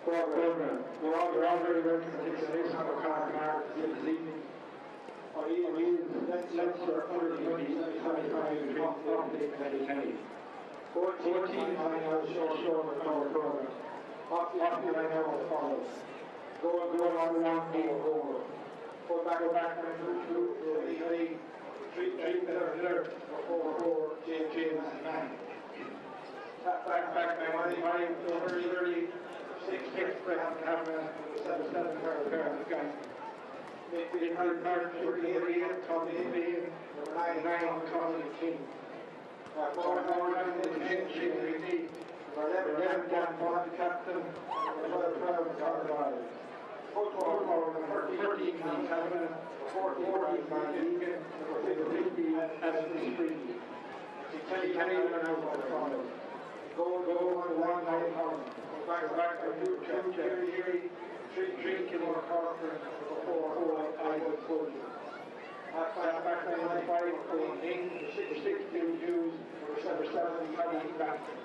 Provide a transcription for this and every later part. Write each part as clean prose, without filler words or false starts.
We're all very welcome to today's O'Connor Park this evening. Leinster under 20 semi-final between Offaly and Letterkenny. 14 line out short short our program. Offaly line out as follows. Go go on 1 4 4. Go back go back 2 2 3 3 3 3 Miller 4 4 James James 9. Back back back 9 5 30 30 6 6 Graham Cameron 7 7 Carol Carol Midfield Partnership 8 Tommy Bean 9 9 Colin King. 4 4 9 10 Shane D. 11 Dan Bond captain 12 12 Carlisle. Football 13 Lee Cameron 14 Brian Egan 15 Ashley Spring. Kenny and out follows. Goal goal 1 9 Holland. Back back 2 2 Jerry 3 3 Kilmore Corcoran 4 4 Ivan Folger. Half back back 9 5 4 King 6 6 Bill Hughes 7 7 Paddy Baxter.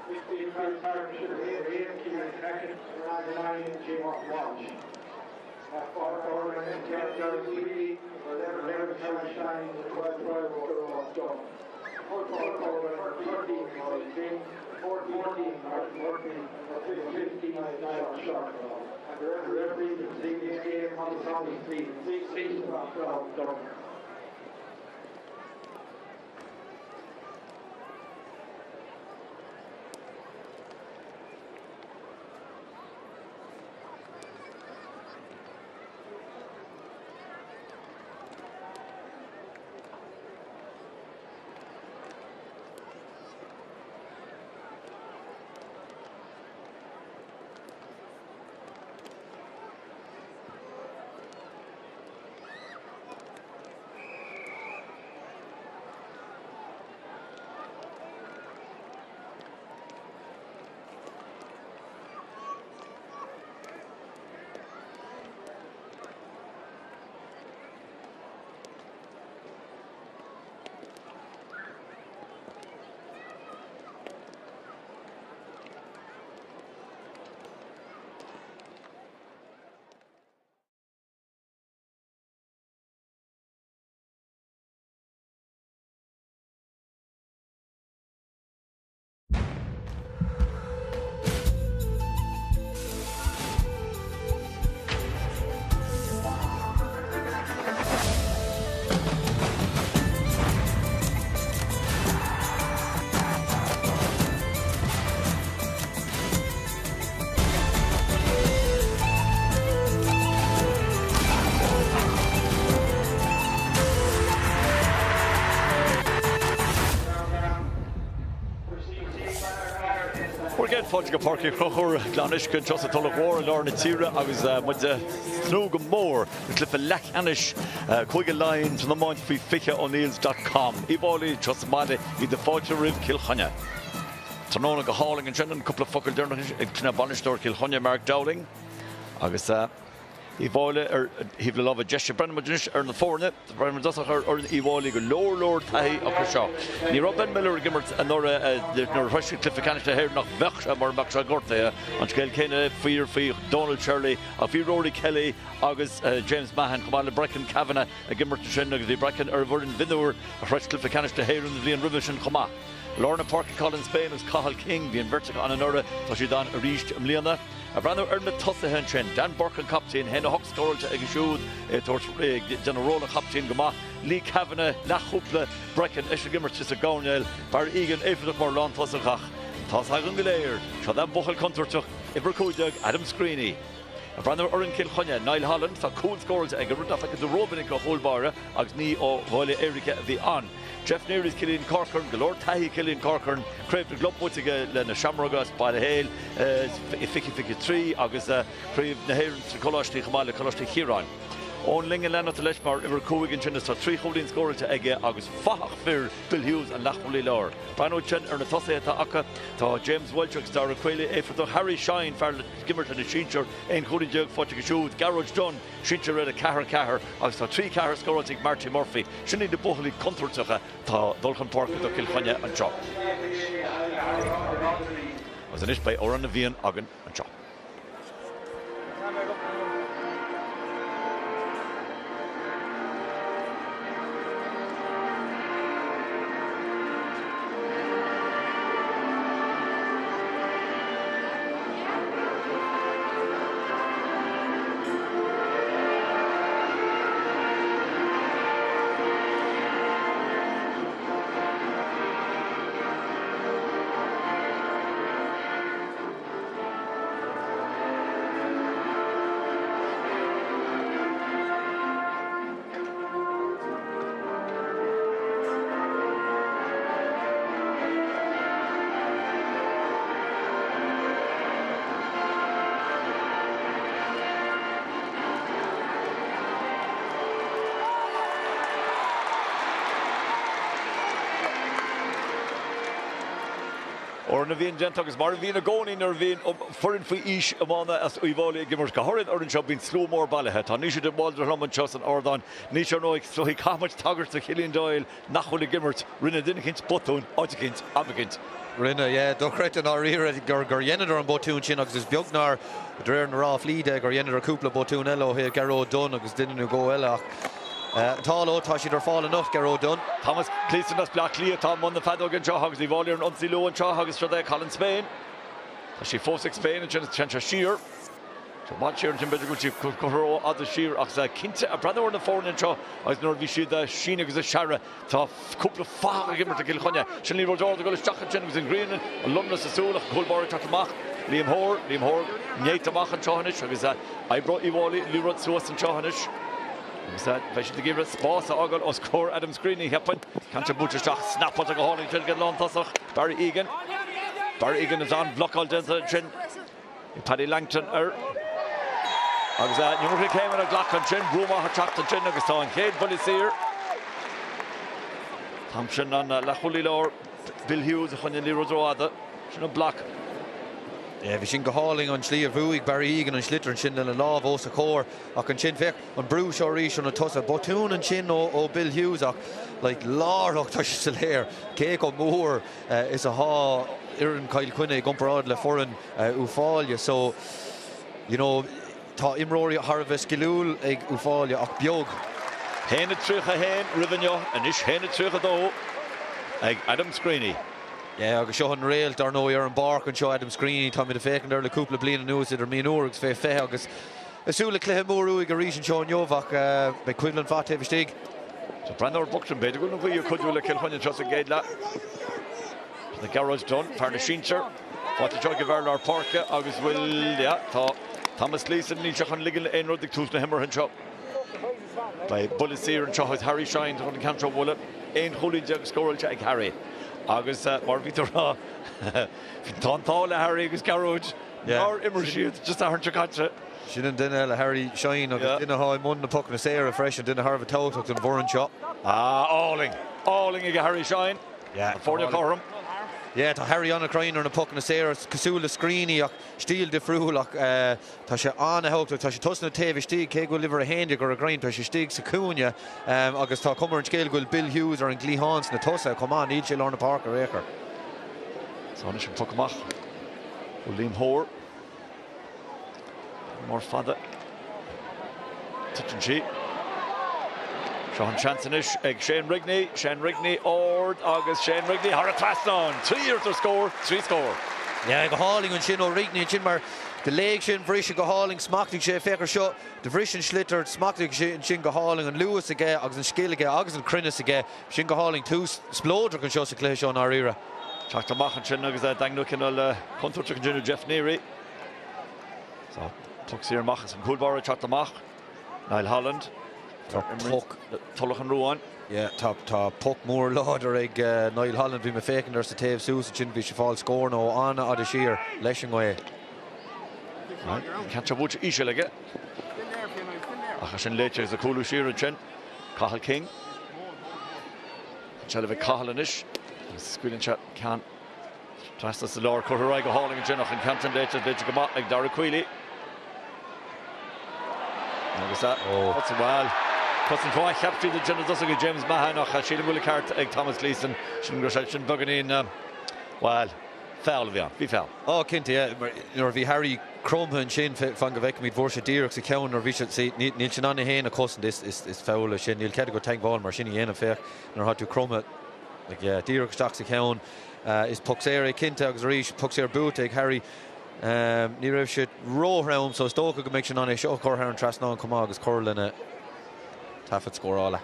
Midfield Partnership 8 Kieran Hackett 9 Jim Walsh. Half forward 10 Derek Wheatley 11 Terry Shine 12 12 Gerard Dunn. Football 13 Roy King 14 Martin Murphy 15 Niall Sharp. And the referee for this evening's game on Tommy Stevens, 6 12 Dunn. Fáilte go Páirc Uí Chonchúir, Gleann Uisce anseo sa Tulach Mhór i lár na tíre agus muid ag tnúth go mór le cluiche leathcheannais Cúige Laighean san iomáint faoi 20 O'Neills dot com. Uíbh Fhailí anseo sa mbaile, iad ag fáiltiú roimh Cill Chainnigh. Tráthnóna go hálainn ansin, an cúpla focal deireanach ag bainisteoir Chill Chainnigh, Mark Dowling agus. Uíbh Fhailí ar thaobh na láimhe deise. Breathnaíonn muid anois ar na foirne. Breathnaíonn muid i dtosach ar fhoireann Uíbh Fhailí, go leor leor taithí acu seo. Ní raibh Ben Miller ag imirt anuraidh nuair a shroich siad cluiche ceannais na hÉireann ach bheadh sé mura mbeadh sé gortaithe. An scéal céanna fíor faoi Donal Shirley ach bhí Rory Kelly agus James Mahon chomh maith le Brecon Kavanagh ag imirt ansin agus bhí Brecon ar an bhfoireann mhionúir a shroich cluiche ceannais na hÉireann an bhliain roimhe sin chomh maith. I lár na páirce Colin Spain agus Cathal King, bhí an bheirt acu ann anuraidh, tá siad ann arís i mbliana. Ag breathnú ar na tosaithe ansin, Dan Burke an captaen, 1-8 scóráilte aige siúd, é ag tabhairt, ag déanamh ról an chaptaein go maith. Lee Kavanagh, leathchúpla, Brecon, eisean ag imirt sa gcoirnéal. Barry Egan éifeachtach mar lántosach ach tá's againn go léir, seo é an buachaill contúirteach, uimhir 15, Adam Screeney. Ag breathnú ar fhoireann Chill Chainnigh, Niall Holland, tá cúl scóráilte aige, rud nach bhfeictear rómhinic ó chúl báire agus ní ó bhuille éirice a bhí ann. Jeff Neary is Cillian Corcoran, go leor taithí ag Cillian Corcoran, Craobh na gClub buaite aige le na Seamróga as Baile Héil i 2023 agus Craobh na hÉireann sna Coláistí chomh maith le Coláiste Chiaráin. Eoin Ling ag leanacht leis mar uimhir 5 ansin is tá 3 chúilín scóráilte aige agus fathach fir Bill Hughes an leathchúlaí láir. Breathnú ansin ar na tosaithe atá acu, tá James Walsh agus Dara Quealy éifeachtach, Harry Shine, fear ag imirt lena sinsir, 11 chúilín faighte aige siúd, Gearóid Dunne, Sinsir eile 4, 4 agus tá 3, 4 scóráilte ag Marty Murphy. Sin iad na buachaillí contúirteacha atá ag dul chun páirce do Chill Chainnigh anseo. Agus anois beidh Amhrán na bhFiann againn anseo. Amhrán na bhFiann déanta agus mar a bhíonn i gcónaí nuair a bhíonn foireann faoi aois iomána as Uíbh Fhailí ag imirt, go háirithe an fhoireann seo, bíonn slua mór bailithe. Tá Naoise de Bhaldraithe liom anseo san ardán. Naoise, ar ndóigh, so caithfidh muid tagairt do Chillian Doyle nach bhfuil ag imirt. Rinne duine eicínt botún, áit eicínt, am eicínt. Rinne, yeah. Dochreidte i ndáiríre gur dheineadar an botún sin agus is beag nár, de réir na ráflaí de, gur dheineadar cúpla botún eile ó thaobh Gearóid Dunne agus duine nó dhó eile ach an t-ádh leo, tá siad ar fáil anocht, Gearóid Dunne. Thomas Gleeson as Bleá Cliath atá i mbun na feadóige anseo agus Uíbh Fhailí ar an ionsaí luath anseo agus seo é Colin Spain. Tá sí fós ag Spain ansin is téann sé siar. Tá bhfad siar ansin, b'fhéidir go bhfuil sí curtha rófhada siar ach cinnte ag breathnú ar na foirne anseo agus nuair a bhí siad ag síneadh agus ag searradh Tá cúpla fathach ag imirt i gCill Chainnigh. Sin liathróid ard ag dul isteach ansin agus an ghrian ag lomnadh sa súil ach an cúl báire ag teacht amach. Liam Hoare, Liam Hoare néata amach anseo anois agus oibreoidh Uíbh Fhailí an liathróid suas anseo anois. Agus beidh siad ag iarraidh spás a fhágáil os comhair Adam Screeney, cheapfainn. Ceann seo buailte isteach, snapáilte go hálainn ansin ag an lántosach, Barry Egan. Barry Egan is an-bhlocáil déanta ansin. Paddy Langton air. Agus an iomarca céimeanna glactha ansin, brú maith ag teacht ansin agus tá an chéad bhuille saor. An t-am sin an leathchúlaí láir, Bill Hughes a choinnigh an liathróid rófhada. Sin an bloc. Yeah, bhí sin go hálainn an tslí a bhuaigh Barry Egan an sliotar ansin lena lámh os a chomhair ach ansin féach an brú seo arís ó na tosaithe. Botún ansin ó Bill Hughes ach like láithreach tá sé soiléir cé chomh mór is athá fhoireann Chill Chainnigh i gcomparáid le foireann Uíbh Fhailí. So, you know, tá imreoirí thar a bheith sciliúil ag Uíbh Fhailí ach beag. 1:31 roimh inniu, anois 1:32 ag Adam Screeney. Yeah, agus seo an réalt, ar ndóigh, ar an bpáirc anseo, Adam Screeney. Táimid ag féachaint air le cúpla bliain anuas idir mionúir agus fé 20 agus ag súil le cluiche mór uaidh arís anseo inniu ach beidh coimhlint mhaith taobh istigh. Tá breathnú ar Buckton, b'fhéidir go bhfuil an ghaoth ag cuidiú le Cill Chainnigh anseo sa gcéad leath. Tá Gearóid Dunne, fear na sinsear, faighte anseo ag an bhfear lár páirce agus bhfuil, yeah, tá Thomas Gleeson, níl sé chun ligean aon rud ag tús na himeartha anseo. Beidh buille saor anseo agus Harry Shine chun an ceann seo a bhualadh. 11 chúilín scóráilte ag Harry. Agus mar a bhí tú a rá, tá an t-ádh le Harry agus Gearóid nár imir siad Dé Sathairn seo caite. Sin an duine eile, Harry Shine, agus duine atá i mbun na pocanna saora freisin, duine thar a bheith tábhachtach don bhfoireann seo. Ah, álainn! Álainn ag Harry Shine. Foirne cothrom. Yeah, tá Harry an-chruinn ar na pocanna saora, cosúil le Screeney ach stíl difriúil ach tá sé an-thábhachtach. Tá sé tosnaithe taobh istigh, cé go bhfuil uimhir 11 ar a dhroim, tá sé istigh sa chúinne agus tá cuma ar an scéal go bhfuil Bill Hughes ar an gcliathán sna tosaithe chomh maith, níl sé i lár na páirce ar aon chor. So anois an poc amach ó Liam Hoare. Mór fada. Titeann sí. Seo an seans anois ag Shane Rigney. Shane Rigney ard agus Shane Rigney thar an trasnán. 3 iarracht ar scór, 3 scór. Yeah, go hálainn ansin ó Rigney ansin mar do léigh sé an bhriseadh go hálainn, smachtaigh sé, féach ar seo, do bhris an sliotar, smachtaigh sé ansin go hálainn, an luas aige agus an scil aige agus an cruinneas aige, sin go hálainn, tús spleodrach anseo sa chluiche seo i ndáiríre. Teacht amach ansin agus daingniú cineál contúirteach ansin ó Jeff Neary. So, poc saor amach as an gcúl báire ag teacht amach. Niall Holland. Tá poc. Tulach an Ruáin. Yeah, tá, tá poc mór láidir ag Niall Holland. Bhí mé féachaint air sa taobh suas ansin, bhí sé fáil scóranna ó an-fhada siar leis an ngaoth. Right, ceann seo buailte íseal aige. Ach sin léite agus ag cúlú siar ansin. Cathal King. An seilbh ag Cathal anois. Agus scaoileann sé ceann Trasna sa lár, curtha ar aghaidh go hálainn ansin ach an ceann sin léite, léite go maith ag Dara Queally. Agus a, oh, bhuel, cosaint mhaith cheap siad ansin i dtosach ag James Mahan ach sílim go bhfuil an ceart ag Thomas Gleeson sin go raibh sé sin beagáinín, bhuel, foul a bhí ann. Bhí foul. Ó, cinnte, yeah. Nuair a bhí Harry cromtha ansin, fan go bhfeicfimid, fuair sé díreach sa cheann nuair a bhí sé, see, níl sé in ann é féin a chosaint, is foul é sin. Níl cead agat teagmháil mar sin a dhéanamh, féach, nuair atá tú cromtha, like, yeah, díreach isteach sa cheann. Is poc saor é cinnte agus arís poc saor buaite ag Harry. Ní raibh sé róthrom so is dócha go mbeidh sé in ann é seo a chur thar an trasnán chomh maith agus cur lena taifead scórála.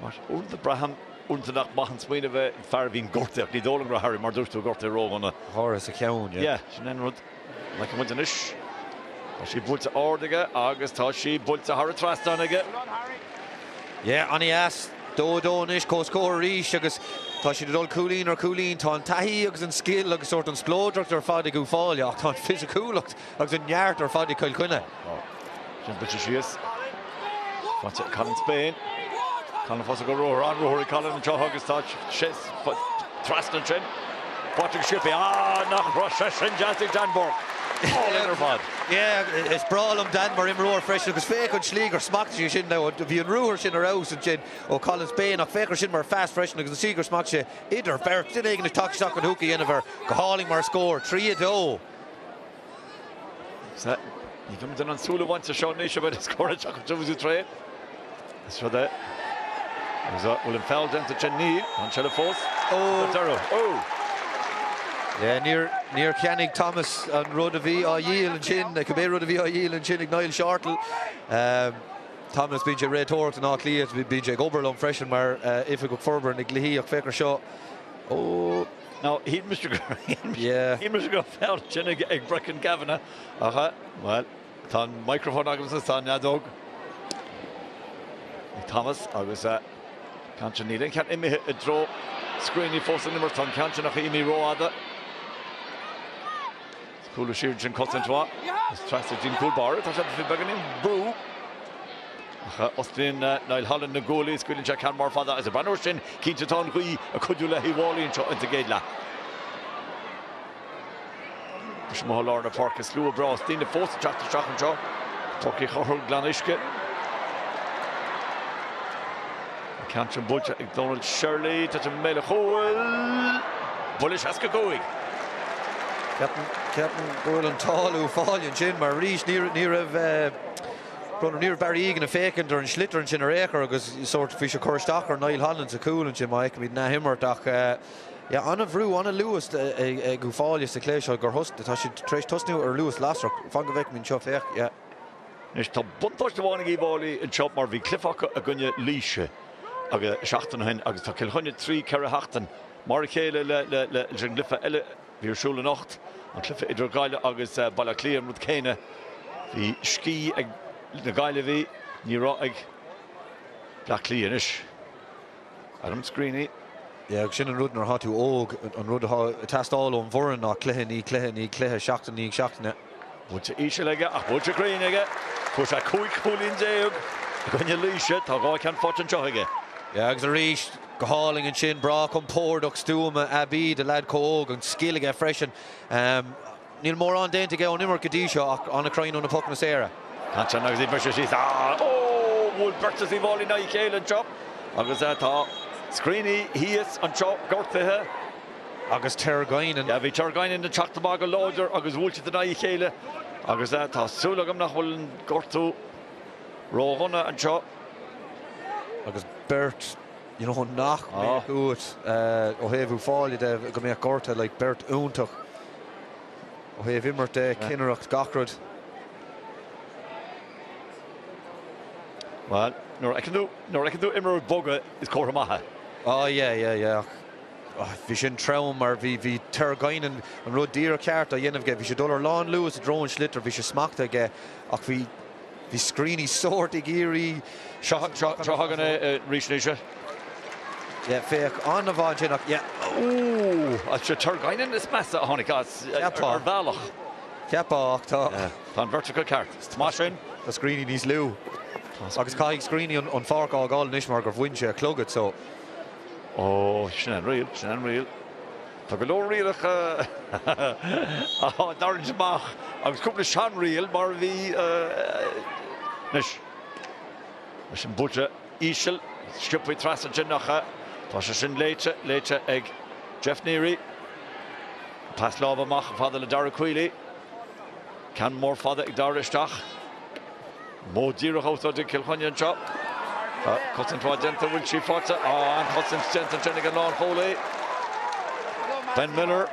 Mar uaireanta braithim uaireanta nach maith an smaoineamh é fear a bhíonn gortaithe ach ní dóigh liom go raibh Harry mar dúirt tú gortaithe ródhona. Go háirithe sa cheann, yeah. Yeah, sin é an rud. An bhfeicfidh muid anois. Tá sí buailte ard aige agus tá sí buailte thar an trasnán aige. Yeah, an-dheas. 2-2 anois, comhscór arís agus tá siad ag dul cúilín ar chúilín. Tá an taithí agus an scil agus sórt an spleodracht ar fad ag Uíbh Fhailí ach tá an fisiciúlacht agus an neart ar fad ag Cill Chainnigh. Sin buailte síos. Faighte ag Colin Spain. Colin fós ag ruathar, an-ruathar ag Colin anseo agus tá sé trasna ansin. Faighte go sciobtha. Ah, nach raibh sé sin deas ag Dan Burke. Álainn ar fad. Yeah, is breá liom Dan mar imreoir freisin agus féach an slí gur smachtaigh sé sin now. Bhí an ruathar sin ar fheabhas ansin ó Colin Spain ach féach ar sin mar phas freisin agus an tslí gur smachtaigh sé idir beirt, duine éigin ag teacht isteach chun húca a dhéanamh air. Go hálainn mar scór, 3-2. Sea, ní bheidh muid in ann súil a bhaint de seo anois a bheidh an scór ag teacht anseo tréan. Is rud é. Agus an bhfuil an foul déanta ansin? Níl. Tá an tseilbh fós. Ó! Deireadh. Ó! Yeah, níor, níor cheannaigh Thomas an rud a bhí á dhíol ansin, cibé rud a bhí á dhíol ansin ag Niall Shortall. Um, Thomas, bíonn sé ag réiteoireacht in Áth Cliath, bíonn sé ag obair liom freisin mar uh, oifigeach forbartha na gcluichí ach féach ar seo. Ó! Now, shíl mise go shíl mise go raibh foul ansin ag Brecon Kavanagh ach, bhuel, tá an microphone agamsa, tá an fheadóg ag Thomas agus ceann sin, níl aon cheann imithe i dtreo Screeney fós san imirt, tá an ceann sin ach imithe rófhada. Cúlú siar ansin cosaint mhaith. Is trasna dtí an cúl báire, tá sé faoi beagáinín brú. Ach osclaíonn Niall Holland na guaillí, scaoileann sé ceann mór fada agus ag breathnú air sin, cinnte tá an ghaoth ag cuidiú le hUíbh Fhailí anseo ins an gcéad leath. Is amuigh i lár na páirce slua breá is daoine fós ag teacht isteach anseo. Páirc Uí Chonchúir, Gleann Uisce. An ceann sin buailte ag Donal Shirley, tá sé i mbéal an chúil. Buille 65. Ceapaim, ceapaim go bhfuil an t-ádh le Uíbh Fhailí ansin mar arís ní, ní raibh Brón ní raibh Barry Egan ag féachaint ar an sliotar ansin ar aon chor agus sórt bhí sé cur isteach ar Niall Holland sa chúl ansin má fheicimid an athimirt ach yeah, an-bhrú, an-luas ag Uíbh Fhailí sa chluiche seo gur thos, tá siad tar éis tosnú ar luas lasrach. Fan go bhfeicimid anseo, féach, yeah. Anois tá buntáiste amháin ag Uíbh Fhailí anseo mar bhí cluiche acu i gcoinne Laoise agus seachtain ó shin agus tá Cill Chainnigh 3, 4 sheachtain mar a chéile leis an gcluiche eile bhí ar siúl anocht, an cluiche idir Gaillimh agus Baile Átha Cliath, an rud céanna. Bhí scíth ag na Gaillimhigh, ní raibh ag Bleá Cliath anois. Adam Screeney. Yeah, agus sin an rud nuair atá tú óg, an rud atá ag teastáil ón bhfoireann ná cluiche i ndiaidh cluiche i ndiaidh cluiche, seachtain i ndiaidh seachtaine. Buailte íseal aige ach buailte cruinn aige. Fuair sé 15 chúilín i gcoinne Laoise. Tá 2 cheann faighte anseo aige. Yeah, agus arís, go hálainn ansin, breá compordach, stuama, aibí do leaid chomh óg, an scil aige freisin. Níl mórán déanta aige ón imirt go dtí seo ach an-chruinn ó na pocanna saora. Ansin agus í briseadh síos. Ó! Bhuail beirt as Uíbh Fhailí in aghaidh a chéile anseo agus tá Screeney thíos anseo gortaithe. Agus Ter Guinan. Yeah, bhí Ter Guinan ag teacht amach go láidir agus bhuail siad in aghaidh a chéile agus tá súil agam nach bhfuil an gortú ródhona anseo. Agus beirt you know nach mbeadh uait ó thaobh Uíbh Fhailí de go mbeadh gortaithe, like beirt iontach ó thaobh imirt de, cinnireacht, gach rud. Bhuel, nuair a fheiceann tú, nuair a fheiceann tú imreoir ag bogadh is comhartha maith é. Oh yeah, yeah, yeah, ach bhí sin trom mar bhí, bhí Ter Guinan an rud díreach ceart á dhéanamh aige, bhí sé ag dul ar lán luas i dtreo an sliotar, bhí sé smachtaithe aige ach bhí, Bhí Screeney sórt ag iarraidh. Seo chugainn é arís anois. Yeah, féach, an-mhaith ansin ach yeah. Ooh, is é Ter Guinan is measa a tháinig as ar bhealach. Cheapfá ach tá. Tá an bheirt acu ceart. Is maith sin. Tá Screeney níos lú. Agus caithfidh Screeney an pháirc a fhágáil anois mar gur bhain sé a chlogad so. Ó, sin an riail, sin an riail. Tá go leor rialacha á dtarraingt amach agus cúpla seanriail mar a bhí anois. Leis an buailte íseal, sciobtha trasna ansin ach tá sé sin léite, léite ag Jeff Neary. Pas láimhe amach fada le Dara Queally. Ceann mór fada ag Dara isteach. Modh díreach á úsáid ag Cill Chainnigh anseo. Tá cosaint mhaith déanta, bhfuil sí faighte? Tá an-chosaint déanta ansin ag an lánchúlaí. Ben Miller.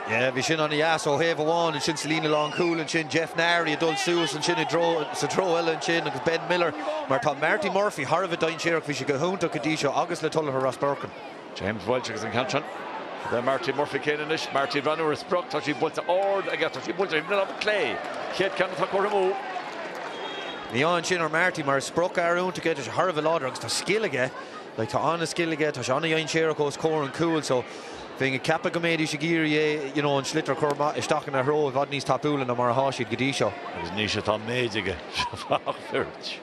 Yeah, bhí sin an-dheas ó thaobh amháin ansin sa líne lánchúil ansin, Jeff Nari ag dul suas ansin i dtreo, sa treo eile ansin agus Ben Miller mar tá Marty Murphy thar a bheith dainséarach, bhí sé go hiontach go dtí seo agus le Tullogher Rosbercon. James Walsh agus an ceann sin. Le Marty Murphy céanna anois. Marty ag breathnú ar a sprioc. Tá sí buailte ard aige. Tá sí buailte ar thaobh na láimhe clé. Chéad ceann atá curtha amú. Mí-ádh ansin ar Marty mar is spriocfhear iontach é. Tá sé thar a bheith láidir agus tá scil aige. Like, tá an-scil aige. Tá sé an-dhainséarach os comhair an chúil so bheinn ag ceapadh go mbeidís ag iarraidh é, you know, an sliotar a chur isteach ina threo i bhfad níos tapúla ná mar atá siad go dtí seo. Agus anois tá an méid aige.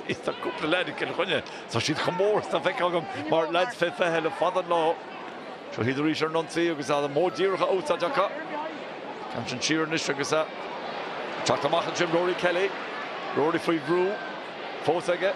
Jeez, tá cúpla leaid i gCill Chainnigh. Tá siad chomh mór is atá feicthe agam mar leaids fé 20 le fada an lá. Seo iad arís ar an ionsaí agus an modh díreach á úsáid acu. Ceann sin siar anois agus teacht amach ansin Rory Kelly. Rory faoi bhrú fós aige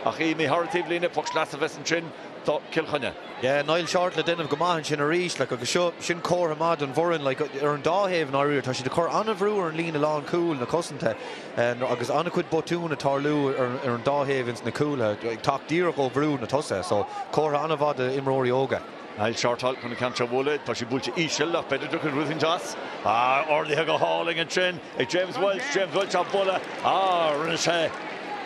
ach í imithe thar an taobhlíne. Poc sleasa a bheas ansin do Chill Chainnigh. Yeah, Niall Shortall ag déanamh go maith ansin arís, like, agus seo, sin comhartha maith don bhfoireann, like, ar an dá thaobh i ndáiríre. Tá siad ag cur an-bhrú ar an líne lánchúil, na cosanta, agus an-chuid botún ag tarlú ar an dá thaobh ins na cúlaithe, ag teacht díreach ó bhrú na tosaithe. So, comhartha an-mhaith d'imreoirí óga. Niall Shortall chun an ceann seo a bhualadh. Tá sí buailte íseal ach b'fhéidir go dtiocfaidh rud éicint as. Ah, ardaithe go hálainn ansin ag James Walsh. James Walsh á bualadh. Ah, rinne sé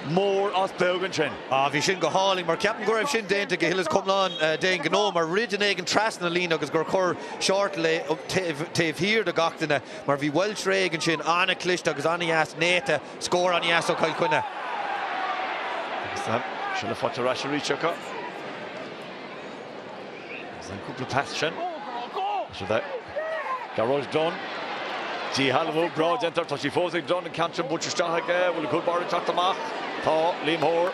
mór as beag ansin. Ah, bhí sin go hálainn mar ceapaim go raibh sin déanta go huile is go hiomlán d'aon ghnó mar rith duine éigin trasna na líne agus gur chuir Shortall é taobh thiar de gach duine mar bhí Walsh réidh ansin, an-chliste agus an-dheas néata, scór an-dheas ó Chill Chainnigh. Agus seilbh faighte ar ais arís acu. Agus an cúpla pas sin. Siúd é. Gearóid Dunne. Díshealbhú breá déanta. Tá sí fós ag Dunne. An ceann sin buailte isteach aige. Bhfuil an cúl báire ag teacht amach? Tá. Liam Hoare.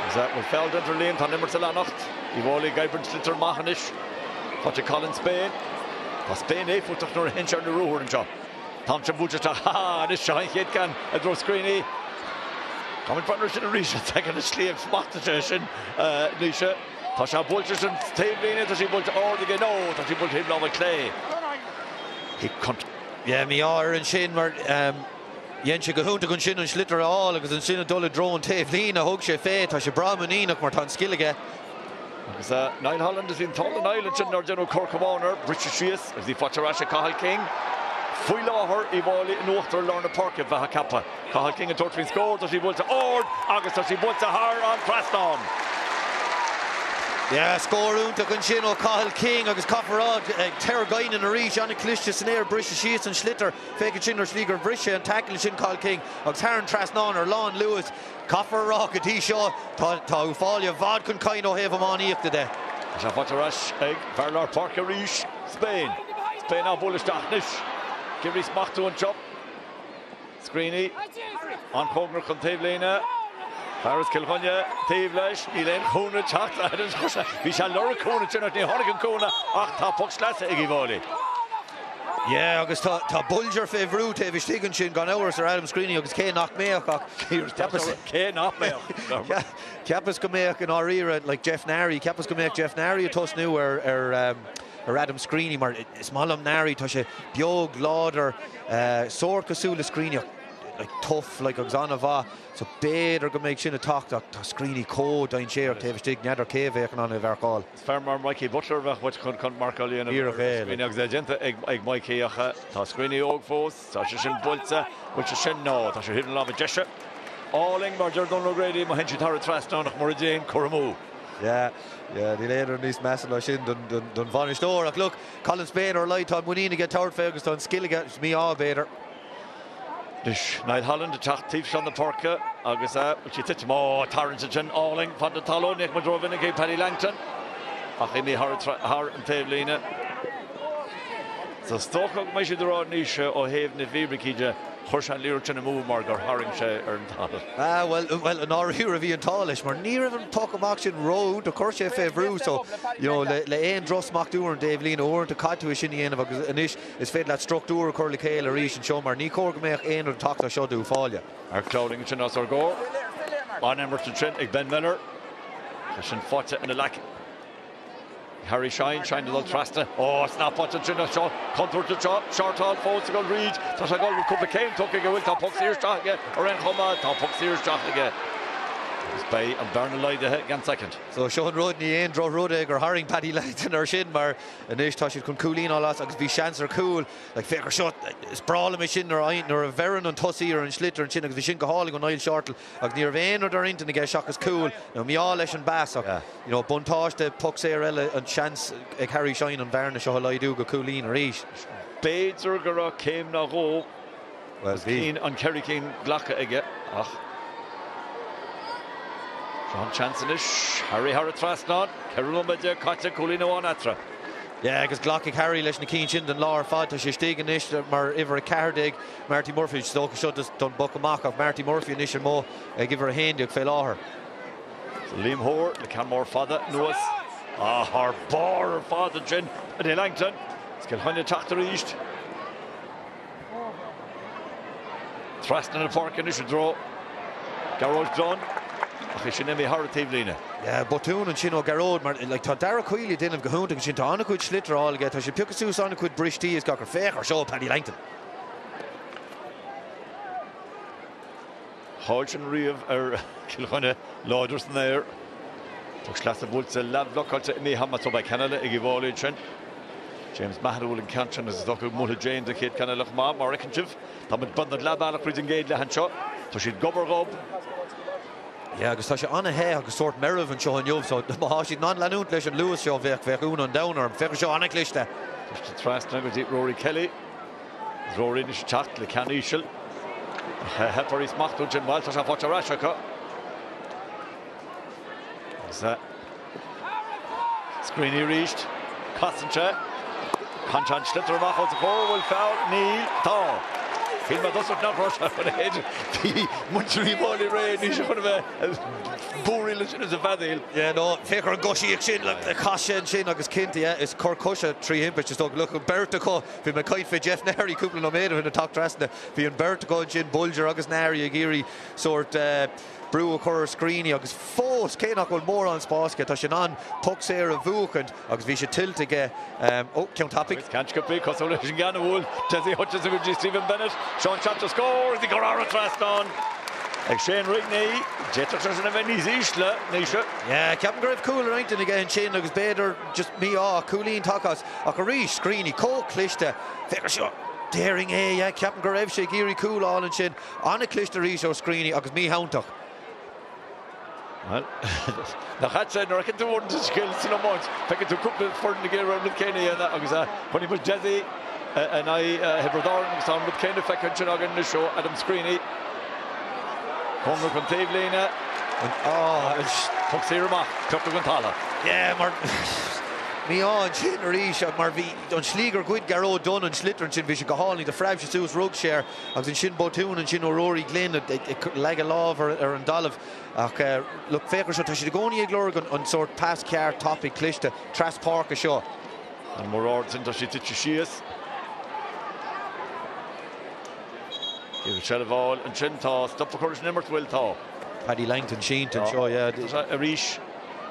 Agus bhfuil feall déanta ar Liam? Tá an imirt ag leanacht. Uíbh Fhailí ag oibriú an sliotar amach anois. Faighte ag Colin Spain. Tá Spain éifeachtach nuair a théann sé ar na ruathair anseo. Tá sin buailte isteach. Ha ha! Anois seo an chéad ceann i dtreo Screeney. Táimid breathnú air sin arís. Féach an tslí a smachtaigh sé sin, Naoise. Tá sé buailte san taobhlíne, tá sí buailte ard aige, no, tá sí buailte taobh láimhe clé. He couldn't. Yeah, mí-ádh air ansin mar dhein sé go hiontach ansin an sliotar a fháil agus ansin ag dul i dtreo an taobhlíne thug sé fé. Tá sé breá muiníneach mar tá an scil aige. Agus Niall Holland is an t-ádh le Niall ansin nár déanadh cor camán air, briseadh síos agus í faighte ar ais ag Cathal King. Faoi láthair, Uíbh Fhailí in uachtar i lár na páirce, bheifeá ag ceapadh. Cathal King ag tabhairt faoin scór, tá sí buailte ard agus tá sí buailte thar an trasnán. Yeah, scór iontach ansin ó Cathal King agus caithfear a rá, Ter Guinan arís, an-chliste san aer, briseadh síos an sliotar, féach ansin ar slí gur bhris sé an tackle ansin Cathal King agus thar an trasnán ar lán luas. Caithfear a rá go dtí seo, tá, tá Uíbh Fhailí i bhfad chun cinn ó thaobh iománaíochta de. Tá sé faighte ar ais ag fear lár páirce arís, Spain. Spain á bhualadh isteach anois. Ag iarraidh smachtú anseo. Screeney, an-chóngarach don taobhlíne. Fear as Cill Chainnigh taobh leis. Níl aon chúnamh ag teacht. Bhí sé ag lorg cúnamh ansin ach ní tháinig an cúnamh ach tá poc sleasa ag Uíbh Fhailí. Yeah agus tá tá Bolger fé bhrú taobh istigh ansin gan amhras ar Adam Screeney agus cé nach mbeadh ach cheapas Cé nach mbeadh? Cheapas go mbeadh i ndáiríre like Jeff Nari, cheapas go mbeadh Jeff Nari ag tosnú ar ar ar Adam Screeney mar is maith liom Nari, tá sé beag, láidir, sórt cosúil le Screeney ach like tough like agus an-mhaith so b'fhéidir go mbeidh sin ag teacht ach tá Screeney chomh dainséarach taobh istigh, n'fheadar cé a bheadh in ann é a mharcáil. Is fear mar Mikey Butler a bheadh uait chun marcáil a dhéanamh ar Screeney agus é déanta ag Mikey ach tá Screeney óg fós, tá sé sin buailte, bhfuil sé sin, no, tá sé ar thaobh na láimhe deise. Álainn mar deir Donal O'Grady má théann sí thar an trasnán ach mura dtéann, cur amú. Yeah, yeah, níl aon rud níos measa ná sin don bhainisteoir. Ach look, Colin Spain ar a laghad, tá an muinín aige tabhairt fé agus tá an scil aige, is mí-ádh b'fhéidir. Anois, Niall Holland ag teacht taobh seo na páirce agus bhfuil sí ag titim? Ó, tarraingt ansin, álainn, fad na talún, ní fhaca muid rómhinic é Paddy Langton ach imithe thar an taobhlíne. So is dócha go mbeidh siad ag rá anois ó thaobh na bhfíricí de, chuir sé an liathróid sin amú mar gur tharraing sé ar an talamh. Ah, bhuel, bhuel, i ndáiríre bhí an t-ádh leis mar ní raibh an poc amach sin ró-iontach, chuir sé fé bhrú so, you know, le, le aon drochsmachtú ar an dtaobhlíne uaireanta caithfidh tú é sin a dhéanamh agus anois is féidir leat struchtúr a chur le chéile arís anseo mar ní chóir go mbeadh aon rud ag teacht as seo d'Uíbh Fhailí. Mark Dowling ansin os ár gcomhair. An-imirt ansin ag Ben Miller. Tá sin faighte ina ghlac. Harry Shine, Shine ag dul trasna. Ó, snap ansin anseo, contúirt anseo, Shortall fós ag dul thríd. Tá sé ag dul, bhfuil cúpla céim tugtha aige, bhfuil, tá poc saor isteach aige ar aon chuma, tá poc saor isteach aige. Agus beidh an bhearna laghdaithe gan soicind. So seo an rud, ní aon drochrud é gur tharraing Paddy Langton air sin mar anois tá siad chun cúilín a fháil as agus bhí seans ar chúl. Like, féach ar seo, is breá liom é sin nuair a nuair a bheireann an tosaí ar an sliotar ansin agus bhí sin go hálainn ó Niall Shortall agus ní raibh aon rud ar intinn aige seachas cúl. Now mí-ádh leis an bpas ach you know, buntáiste poc saor eile, an seans ag Harry Shine an bhearna seo a laghdú go cúilín arís. B'fhéidir go raibh céim nó dhó os cionn an cheithre cinn glactha aige ach seo an seans anois. Harry thar an trasnán, 14 nóiméad caite, cúilín amháin eatarthu. Yeah, agus glacfaidh Harry leis na cinn sin don lá ar fad. Tá sé istigh anois mar uimhir 14, Marty Murphy. Is dócha seo don bpoc amach ach Marty Murphy anois amuigh ag uimhir 11 fé láthair. Liam Hoare le ceann mór fada anuas. Ah, thar barr ar fad ansin, Paddy Langton. Is Cill Chainnigh ag teacht arís. Trasna na páirce anois i dtreo Gearóid Dunne ach é sin imithe thar an taobhlíne. Yeah, botún ansin ó Ghearóid mar like, tá Dara Queally ag déanamh go hiontach ansin. Tá an-chuid sliotar á fháil aige. Tá sé ag piocadh suas an-chuid bristí is gach rud. Féach ar seo, Paddy Langton. Chaill sin riamh ar Chill Chainnigh, láidir san aer. Poc sleasa buailte leathbhlocáilte imithe amach so beidh ceann eile ag Uíbh Fhailí ansin. James Mahon a bhuail an ceann sin agus is dócha go mbuailfidh James an chéad ceann eile chomh maith. Mar a fheiceann sibh, tá muid beagnach leath bealach fríd an gcéad leath anseo. Tá siad gob ar ghob. Yeah, agus tá sé an-the agus sórt meirbh anseo inniu so má tá siad in ann leanúint leis an luas seo bheadh bheadh ionadh an domhain orm. Féach seo an-chliste. Trasna go dtí Rory Kelly. Rory anois ag teacht le ceann íseal. Theip uirthi smachtú ansin. Bhuel, tá sé faighte ar ais acu. Agus Screeney arís. Casann sé. Caitheann sé an sliotar amach os a chomhair. Bhfuil foul? Níl. Tá. Shíl mé i dtosach nach raibh sé chun a théid. Bhí muintir Uíbh Fhailí réidh anois chun a bheith búiríl ansin is ag feadaíl. Yeah, no, féach ar an gcoisíocht sin, chas sé ansin agus cinnte, yeah, is cor coise trí thimpiste is dócha. Look, an beirt acu, Bhí mé ag caint fé Jeff Nari cúpla nóiméad ó shin ag teacht trasna. Bhí an bheirt acu ansin, Bolger agus Nari, ag iarraidh sórt brú a chur ar Screeney agus fós, cé nach bhfuil mórán spáis aige, tá sé in ann poc saor a bhuachaint agus bhí sé tuillte aige. Ó, ceann tapaidh. Ceann sciobtha, cosúil leis an gceann a bhuail Dessie Hutchinson go dtí Stephen Bennett. Seo an seans ar scór agus í curtha thar an trasnán ag Shane Rigney. D'fhéadfadh sé sin a bheith níos ísle, Naoise. Yeah, ceapaim go raibh cúl ar intinn aige ansin agus b'fhéidir just mí-ádh, cúilín tagtha as. Ach arís, Screeney chomh cliste. Féach ar seo. Déarfainn é, yeah. Ceapaim go raibh sé ag iarraidh cúl a fháil ansin. An-chliste arís ó Screeney agus míshamhtach. Bhuel, nach ait é, nuair a fheiceann tú uaireanta scil san iomáint, feiceann tú cúpla foireann ag iarraidh an rud céanna a dhéanamh agus chonaic muid Dessie in aghaidh Thiobraid Árann agus tá an rud céanna feicthe ansin againn anois ó Adam Screeney. Cóngarach don taobhlíne. Poc saor amach, piocadh an talamh. Yeah, mar mí-ádh ansin arís mar bhí an slí gur ghoid Gearóid Dunne an sliotar ansin, bhí sé go hálainn, do phreab sé suas, rug sé air agus ansin botún ansin ó Rory Glynn ag leag a lámh ar an dtalamh. Ach look, féach ar seo, tá siad i gcónaí ag lorg an sórt pas ceart, tapaidh, cliste, traspháirce seo. An mór ard sin, tá sé tite síos. Iarraidh seilbh a fháil ansin. Tá stop a chur leis an imirt, bhfuil? Tá. Paddy Langton sínte anseo, yeah. Tá sé arís,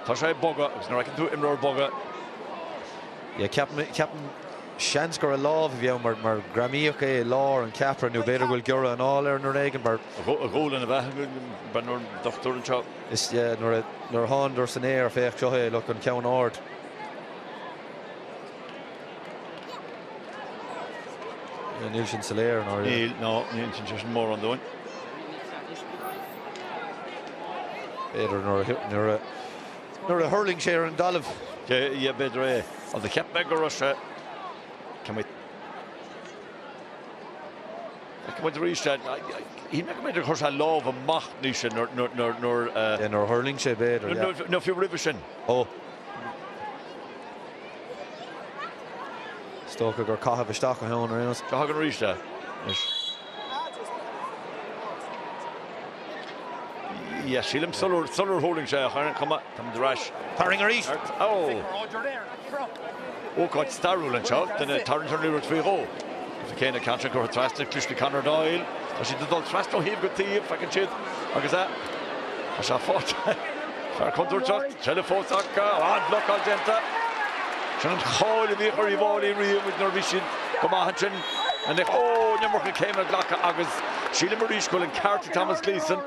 tá sé ag bogadh agus nuair a fheiceann tú imreoir ag bogadh. Yeah, ceapaim, ceapaim, seans gur a lámh a bhí ann mar, mar greamaíodh é i lár an cheapaire nó b'fhéidir go bhfuil giorra anála air nó rud éigin mar. A ghualainn a bheith, breathnú ar an dochtúir anseo. Is, yeah, nuair a, nuair a thánadar san aer, féach, seo é, look, an ceann ard. Níl sin soiléir, ná Níl, ná, ní insíonn sé sin mórán dúinn. B'fhéidir nuair a nuair a thuirling sé ar an dtalamh. Yeah, b'fhéidir é. Agus cheap mé go raibh sé, can we, Feicfidh muid arís é. Shíl mé go mb'fhéidir chuir sé a lámh amach níos sia nuair, nuair, nuair a. Yeah, nuair a thuirling sé, b'fhéidir, yeah. Nó fiú roimhe sin. Ó. Is dócha gur caitheamh isteach atá ann ar aon nós. Seo chugainn arís é anois. Yeah, sílim sular, sular thuirling sé ach ar aon chuma, táimid ar ais. Tarraing arís! Ó! Ócáid stairiúil anseo, duine ag tarraingt ar an liathróid faoi dhó. Is cé na ceann sin curtha trasna, cliste Conor Doyle. Tá siad ag dul trasna ó thaobh go taobh, feiceann siad agus é. Tá sé faighte. Fear contúirteach, seilbh fós acu, an-bhlocáil déanta. Sin an cháil a bhíodh ar Uíbh Fhailí riamh nuair a bhí siad go maith ansin. Ó, an iomarca céimeanna glactha agus sílim arís go bhfuil an ceart ag Thomas Gleeson.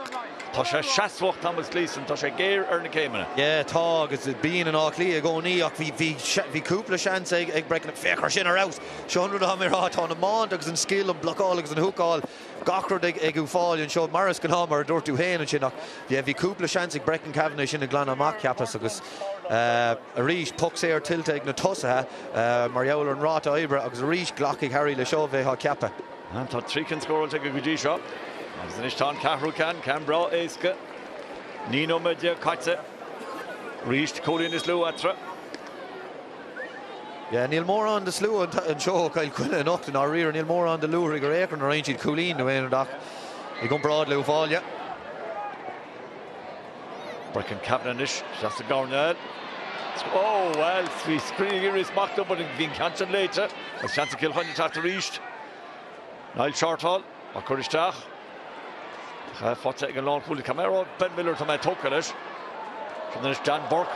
Tá sé seasmhach, Thomas Gleeson, tá sé géar ar na céimeanna. Yeah, tá, agus bíonn in Áth Cliath i gcónaí ach bhí, bhí, bhí cúpla seans ag, ag Brecon. Féach ar sin ar fheabhas! Seo an rud atá mé a rá, tá an iomáint agus an scil, an blocáil agus an húcáil, gach rud ag, ag Uíbh Fhailí anseo, mar is gnáth, mar a dúirt tú féin ansin ach yeah, bhí cúpla seans ag Brecon Kavanagh sin a ghlanadh amach, cheapas, agus eh, arís, poc saor tuillte ag na tosaithe eh, mar gheall ar an ráta oibre agus arís glacfaidh Harry leis seo, bheifeá ag ceapadh. Tá 3 cinn scóráilte aige go dtí seo agus anois tá an ceathrú ceann, ceann breá éasca. 19 nóiméad caite. Arís cúilín níos lú eatarthu. Yeah, níl mórán de slua anseo ó Chill Chainnigh anocht i ndáiríre. Níl mórán de Luaithrigh ar aon chor nuair a fhaigheann siad cúilín nó aon rud ach i gcomparáid le Uíbh Fhailí. Brecon Kavanagh anois, isteach sa gcoirnéal. Ó, bhuel, bhí Screen ag iarraidh smachtú, but bhí an ceann sin léite. Agus seans ag Cill Chainnigh teacht arís. Niall Shortall á cur isteach. Faighte ag an lánchúlaí. Caithfidh mé a rá, Ben Miller, tá mé tógtha leis. Sin anois Dan Burke.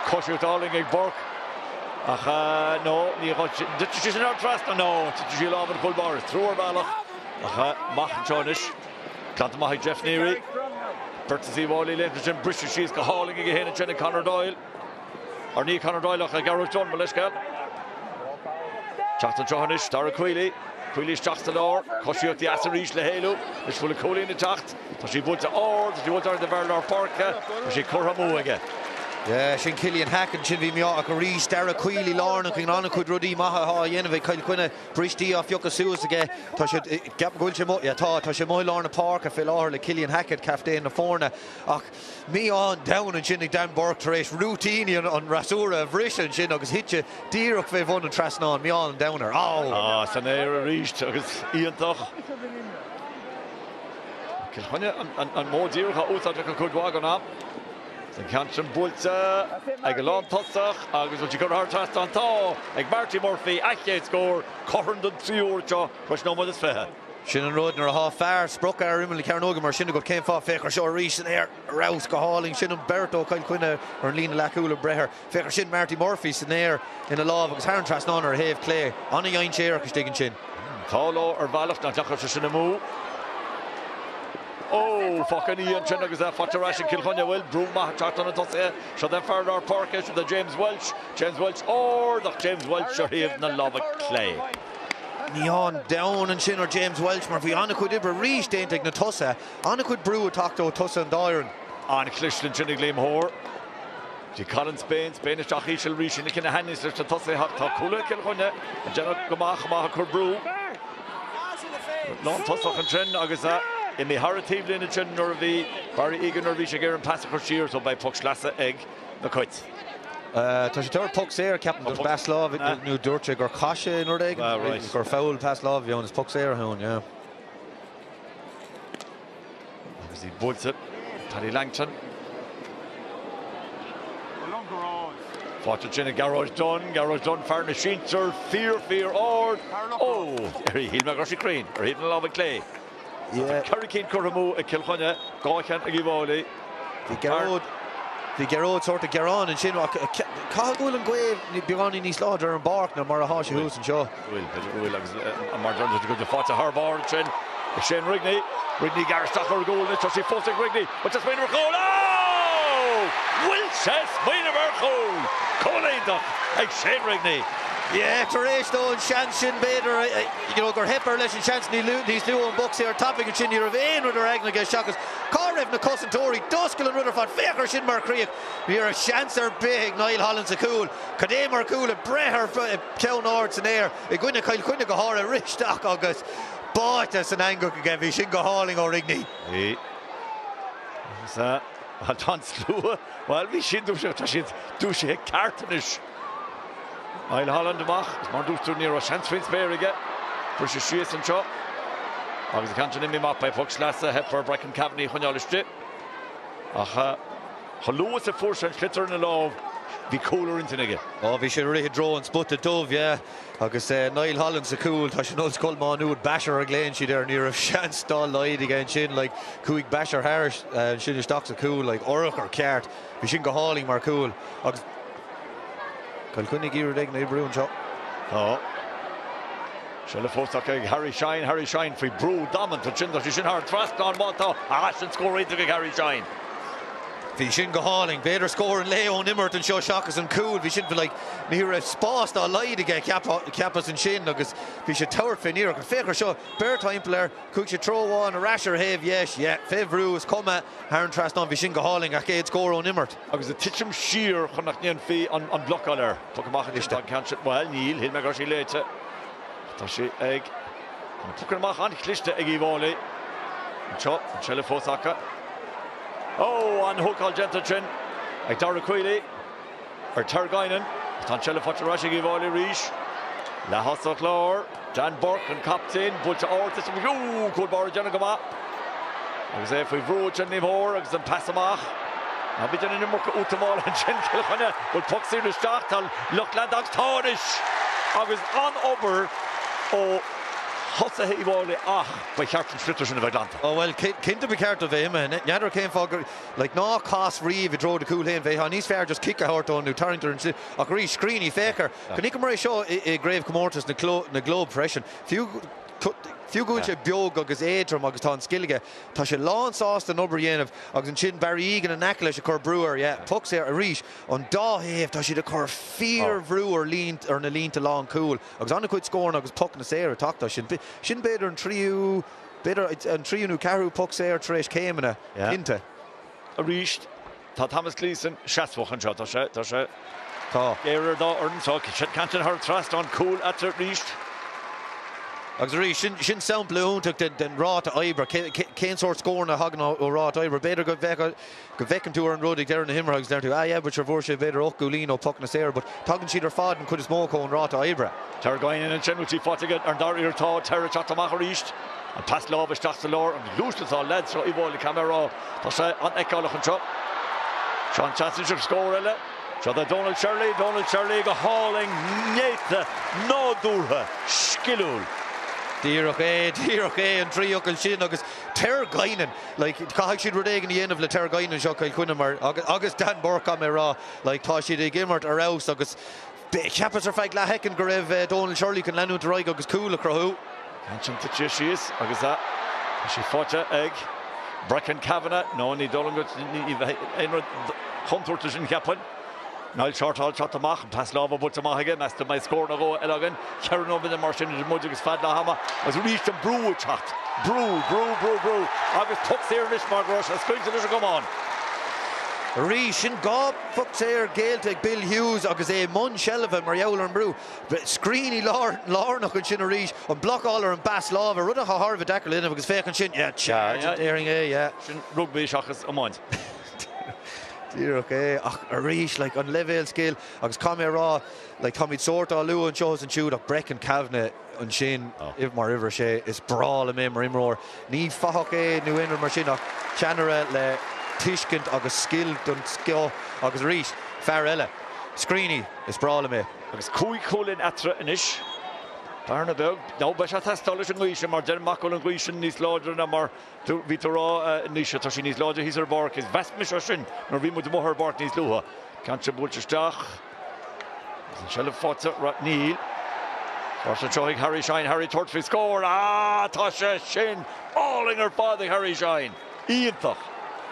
Coisíocht álainn ag Burke. Ach no, ní Titfidh sí sin thar trasna? No, titfidh sí i lámh an chúl báire. Triúr ar bealach. Ach amach anseo anois. Glanta amach ag Jeff Neary. Beirt as Uíbh Fhailí léimthe ansin, briseadh síos go hálainn aige féin ansin ag Conor Doyle. Or ní Conor Doyle ach ag Gearóid Dunne, mo leithscéal. Teacht anseo anois, Dara Queally. Queally isteach sa lár. Coisíocht dheas arís le héalú. Anois bhfuil an cúilín ag teacht. Tá sí buailte ard, tá sí buailte ard do bhfear lár páirce. Tá sí curtha amú aige. Yeah, sin Cillian Hackett ansin, bhí mí-ádh ach arís Dara Queally lárnach in an-chuid rudaí maithe atá á dhéanamh ag Cill Chainnigh. Bristí á phiocadh suas aige. Tá sé, ceapaim go bhfuil sé amuigh, yeah tá, tá sé amuigh i lár na páirce fé láthair le Cillian Hackett, captaen na foirne. Ach mí-ádh an domhain ansin ag Dan Burke tar éis rúitíní an fhreasúra a bhriseadh ansin agus thit sé díreach fé bhun an trasnáin. Mí-ádh an domhain air. Á! Ah, san aer arís agus iontach. Cill Chainnigh an modh díreach á úsáid acu cuid mhaith den am. An ceann sin buailte ag an lántosach agus bhfuil sí curtha thar trasnán? Tá! Ag Marty Murphy, a chéad scór, cothrom don tríú huair seo tar éis nóiméad is 20. Sin an rud, nuair atá fear spriocfhear ar imeall na cearnóige mar sin agat, cén fáth? Féach ar seo arís san aer, ar fheabhas, go hálainn. Sin an beirt ó Chill Chainnigh ar an líne leathchúil ag breith air. Féach ar sin, Marty Murphy san aer ina lámh agus thar an trasnán ar a thaobh clé. An-dhainséarach istigh ansin. Tá leo ar bhealach nach ndeachaigh sé sin amú. Ó, fágtha ina dhiaidh ansin agus é faighte ar ais ag Cill Chainnigh. Bhuel, brú maith ag teacht ó na tosaithe. Seo den fear lár páirce, seo do James Walsh. James Walsh ard ach James Walsh ar thaobh na láimhe clé. Mí-ádh an domhain ansin ar James Walsh mar bhí an-chuid oibre arís déanta ag na tosaithe. An-chuid brú ag teacht ó tosaithe an dá fhoireann. An-chliste ansin ag Liam Hoare. Go dtí Colin Spain, Spain isteach íseal arís ina cinn a thaitníos leis na tosaithe ach tá cúlaithe Chill Chainnigh ag déanamh go maith chomh maith ag cur brú. Lántosach ansin agus. Imithe thar an taobhlíne ansin nuair a bhí Barry Egan nuair a bhí sé ag iarraidh an pas a chur siar so beidh poc sleasa ag na Cait. Tá sé ag tabhairt poc saor, ceapaim, dúirt pas láimhe nó dúirt sé gur chaith sé nó rud éigin, gur foul pas láimhe a bhí ann, is poc saor atá ann, yeah. Agus í buailte, Paddy Langton. Faighte ansin ag Gearóid Dunne, Gearóid Dunne, fear na sinsear, fíor, fíor ard. Ó! Shíl mé go raibh sé cruinn, ar thaobh na láimhe clé. Tá 4 cinn curtha amú ag Cill Chainnigh, 2 cheann ag Uíbh Fhailí. Bhí Gearóid, bhí Gearóid sórt ag gearán ansin ach caithfidh go bhfuil an ghaoth beagáinín níos láidre ar an bpáirc ná mar atá sé thuas anseo. Bhfuil, b'fhéidir go bhfuil agus mar deir go bhfuil faighte thar barr ansin ag Shane Rigney. Rigney gearr isteach ar an gcúl anois, tá sí fós ag Rigney, bhfuil sé ag smaoineamh ar chúl? Ó! Bhfuil sé ag smaoineamh ar chúl! Cúl iontach ag Shane Rigney. Yeah, tar éis dó an seans sin b'fhéidir, you know, gur theip air leis an seans níos luaithe an bpoc saor tapaidh ansin, ní raibh aon rud ar aigne aige seachas cá raibh na cosantóirí, d'oscail an rud ar fad, féach ar sin mar chríoch, ní raibh seans ar bith ag Niall Holland sa chúl, cad é mar chúl ag breith ar ceann ard san aer i gcoinne Chill Chainnigh go háirithe, rith isteach agus báite san eangach aige, bhí sin go hálainn ó Rigney. Bhí. Agus tá an slua, bhuel bhí siad dúisithe, tá siad dúisithe ceart anois. Niall Holland amach, is mar dúirt tú ní raibh seans faoin spéir aige. Briseadh síos anseo agus an ceann sin imithe amach. Beidh poc sleasa, theip ar Brecken Kavanagh a choinneáil istigh. Ach chomh luath is a fuair sé an sliotar ina lámh, bhí cúl ar intinn aige. Ó, bhí sé ag rith i dtreo an spota dubh, yeah. Agus Niall Holland sa chúl, tá sé in Ollscoil Mhá Nuad, Basher a ghlaonn siad air, ní raibh seans dá laghad aige ansin, like, chuaigh Basher thairis ansin isteach sa chúl, like, urchar ceart. Bhí sin go hálainn mar chúl. Agus. Cill Chainnigh ag iarraidh rud éigin a oibriú anseo. Tá seilbh fós acu ag Harry Shine, Harry Shine faoi brú damanta ansin, tá sé sin thar an trasnán, má tá, ah sin scór iontach ag Harry Shine. Bhí sin go hálainn. B'fhéidir scór an lae ón imirt anseo seachas an cúl. Bhí sin like, ní raibh spás dá laghad aige cheapas ansin agus bhí sé ag tabhairt fén iarracht. Féach ar seo, beirt timpeall air, chuaigh sé treo amháin ar ais ar thaobh dheis, yeah, fé bhrú is cuma. Thar an trasnán, bhí sin go hálainn, a chéad scór ón imirt. Agus ag titim siar chun nach ndéanfaí an bhlocáil air. Poc amach anois tá an ceann sin, bhuel, níl, shíl mé go raibh sí léite. Tá sí ag, tá na pocanna amach an-chliste ag Uíbh Fhailí. Anseo, an tseilbh fós acu. Ó, an-húcáil déanta ansin ag Dara Quealy. Ar Ter Guinan, tá an tseilbh faighte ar ais ag Uíbh Fhailí arís. Leath-thosach láir, Dan Burke, an captaen, buailte ard, is fiú cúl báire ag déanamh go maith. Agus é faoi bhrú ansin ní mór agus an pas amach. Ná bí ag déanamh an iomarca útamála ansin, Cill Chainnigh. Bhfuil poc saor isteach, tá lucht leanta agus tá anois! Agus an-obair ó thosaithe Uíbh Fhailí ach ba cheart an sliotar sin a bheith glanta. Ó bhuel, cinnte ba cheart dó bheith imithe. N'fheadar cén fáth gur. Like, ná cas riamh i dtreo do chúil féin, bheifeá níos fearr just cic a thabhairt dó nó tarraingt ar an sliotar. Ach arís, scríní, féach air. Chonaiceamar é seo i gcraobhchomórtas na gclub freisin. Fiú fiú go bhfuil sé beag agus éadrom agus tá an scil aige, tá sé lán sásta an obair a dhéanamh agus ansin Barry Egan in aice leis ag cur brú air, yeah, poc saor arís, an dá thaobh, tá siad ag cur fíorbhrú ar línt, ar na línte lánchúil agus an-chuid scóranna agus pocanna saora ag teacht as sin. Sin b'fhéidir an tríú B'fhéidir an tríú nó ceathrú poc saor tar éis céimeanna, cinnte. Arís, tá Thomas Gleeson seasmhach anseo. Tá sé, tá sé Tá. géar ar dá fhoireann. Tá ceann thar an trasnán, cúl eatarthu arís. Agus arís, sin, sin sampla iontach den, den ráta oibre. Cén sórt scóranna a thagann ó ráta oibre? B'fhéidir go bhfeiceann, go bhfeiceann tú ar an rud ag deireadh na himeartha agus deireann tú, ah yeah, but sure bhfuair sé b'fhéidir 8 gcúilín ó phocanna saora, but tagann siad ar fad an chuid is mó acu ón ráta oibre. Ter Guinan ansin, bhfuil sí faighte aige ar an dara iarracht tá Ter ag teacht amach arís. An pas láimhe isteach sa lár, an ghluaisteacht atá leaids seo Uíbh Fhailí caithfidh mé a rá, tá sé an-fheiceálach anseo. Seo an seans anois ar scór eile. Seo do Donal Shirley, Donal Shirley go hálainn, néata, nádúrtha, sciliúil. Díreach é, díreach é an trí fhocal sin agus Ter Guinan. Like, caithfidh siad rud éigin a dhéanamh le Ter Guinan anseo, Cill Chainnigh, mar, agus Dan Burke, caithfidh mé a rá, like, tá siad ag imirt ar fheabhas agus cheapas ar feadh leathshoicind go raibh Donal Shirley chun leanúint ar aghaidh agus cúl a chruthú. Ansin tite síos agus tá sí faighte ag Brecken Kavanagh. No, ní dóigh liom go, ní bheidh aon rud contúirteach sin, cheapfainn. Niall Shortall teacht amach, an pas láimhe buailte amach aige, meas tú an mbeidh scór nó dhó eile againn? Cheithre nóiméad mar sin idir muid agus fead leath ama agus arís an brú ag teacht. Brú, brú, brú, brú agus poc saor anois mar go raibh sé scaoilte leis an gcamán. Arís, sin 2 phoc saor géillte ag Bill Hughes agus é i mbun seilbhe mar gheall ar an mbrú. Scrín lárnach ansin arís, an blocáil ar an bpas láimhe, rud atá thar a bheith deacair le déanamh agus féach ansin, yeah, charge, déarfainn é, yeah. Sin rugbaí seachas iomáint. Díreach é, ach arís, like, an leibhéal scil agus caithfidh mé a rá, like, táimid sórt á lua anseo is ansiúd ach Brecon Kavanagh ansin mar uimhir a sé, is breá liom é mar imreoir. Ní fathach é nó aon rud mar sin ach ceannaire le tuiscint agus scil den scoth agus arís, fear eile, scríonaí, is breá liom é. Agus 5 chúilín eatarthu anois. Bearna beag, nó beidh sé ag teastáil leis an ngaoth sin mar deirim amach go bhfuil an ghaoth sin níos láidre ná mar bhí tú a rá Naoise, tá sí níos láidre thíos ar an bpáirc is mheas mise sin nuair a bhí muid amuigh ar an bpáirc níos luaithe. Ceann sin buailte isteach. Agus an seilbh faighte, níl. Faighte anseo ag Harry Shine, Harry tabhairt faoi scór. Ah, tá sé sin álainn ar fad ag Harry Shine. Iontach.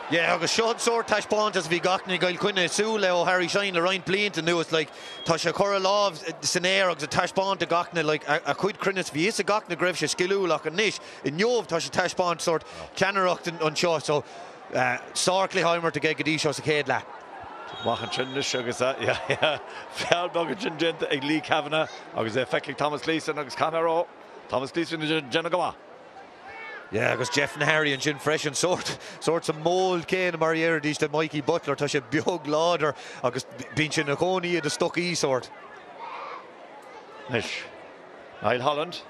Yeah, agus seo an sórt taispeántas a bhí gach duine i gCill Chainnigh ag súil le ó Harry Shine le roinnt blianta anuas. Like, tá sé ag cur a lámh san aer agus ag taispeáint do gach duine, like, a chuid cruinneas. Bhí fhios ag gach duine go raibh sé sciliúil ach anois, inniu, tá sé ag taispeáint sórt ceannaireacht anseo. So, sárchluiche á imirt aige go dtí seo sa chéad leath. Amach ansin anois agus feall beag ansin déanta ag Lee Kavanagh agus é feicthe ag Thomas Gleeson agus caithfidh mé a rá, Thomas Gleeson ag déanamh go maith. Yeah, agus Jeff Nahary ansin freisin, sórt, sórt sa mould céanna mar a déarfaidís de Mikey Butler, tá sé beag láidir agus bíonn sé ina chónaí i do stocaí, sórt. Anois, Niall Holland,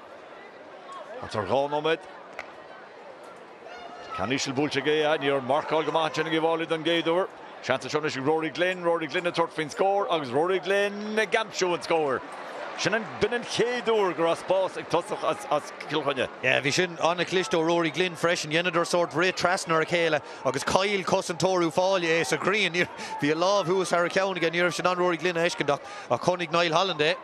thart ar 2 nóiméad. Ceann íseal buailte aige, yeah, ní raibh marcáil go maith ansin ag Uíbh Fhailí don gcéad uair. Seans anseo anois ag Rory Glynn, Rory Glynn ag tabhairt faoin scór agus Rory Glynn ag aimsiú an scóir. Sin an, b'in an chéad uair go raibh spás ag tosach as, as Cill Chainnigh. Yeah, bhí sin an-chliste ó Rory Glynn freisin. Dheineadar sórt rith trasna ar a chéile agus chaill cosantóir Uíbh Fhailí é sa ghrian. Níor, bhí a lámh thuas thar a cheann aige, ní raibh sé in ann Rory Glynn a fheiscint ach, ach chonaic Niall Holland é.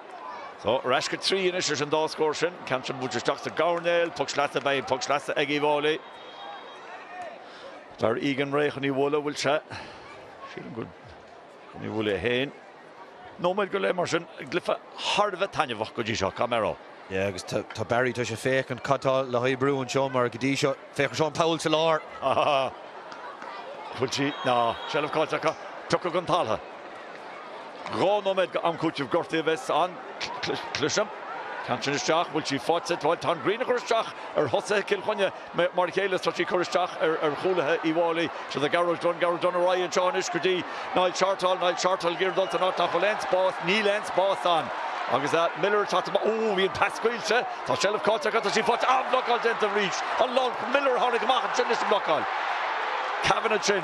So, ar ais go 3 anois leis an dá scór sin. Ceann sin buailte isteach sa gcoirnéal. Poc sleasa, beidh poc sleasa ag Uíbh Fhailí. Barry Egan réidh chun í a bhualadh, bhfuil sé? Sílim go chun í a bhualadh é féin. Nóiméad go leith mar sin, cluiche thar a bheith taitneamhach go dtí seo, caithfidh mé a rá. Yeah, agus tá Barry, tá sé ag féachaint cad tá le hoibriú anseo mar go dtí seo, féach ar seo an poll sa lár. Bhfuil sí? Ná, seilbh caillte acu. Piocadh den talamh. 2 nóiméad go am cúitimh gortaithe a bheas ann. Cloisim. Ceann sin isteach. Bhfuil sí faighte? Bhuel, tá an ghrian ag cur isteach ar thosaithe Chill Chainnigh mar a chéile is tá sí ag cur isteach ar chúlaithe Uíbh Fhailí. Seo do Gearóid Dunne. Gearóid Dunne ar aghaidh anseo anois go dtí Niall Shortall. Niall Shortall ag iarraidh dul san áit nach bhfuil aon spás. Níl aon spás ann. Agus Miller ag teacht amach. Ó, bhí an pas scaoilte. Tá seilbh caillte acu. Tá sí faighte. An bhlocáil déanta arís. An lán Miller a tháinig amach ansin leis an mblocáil. Kavanagh ansin.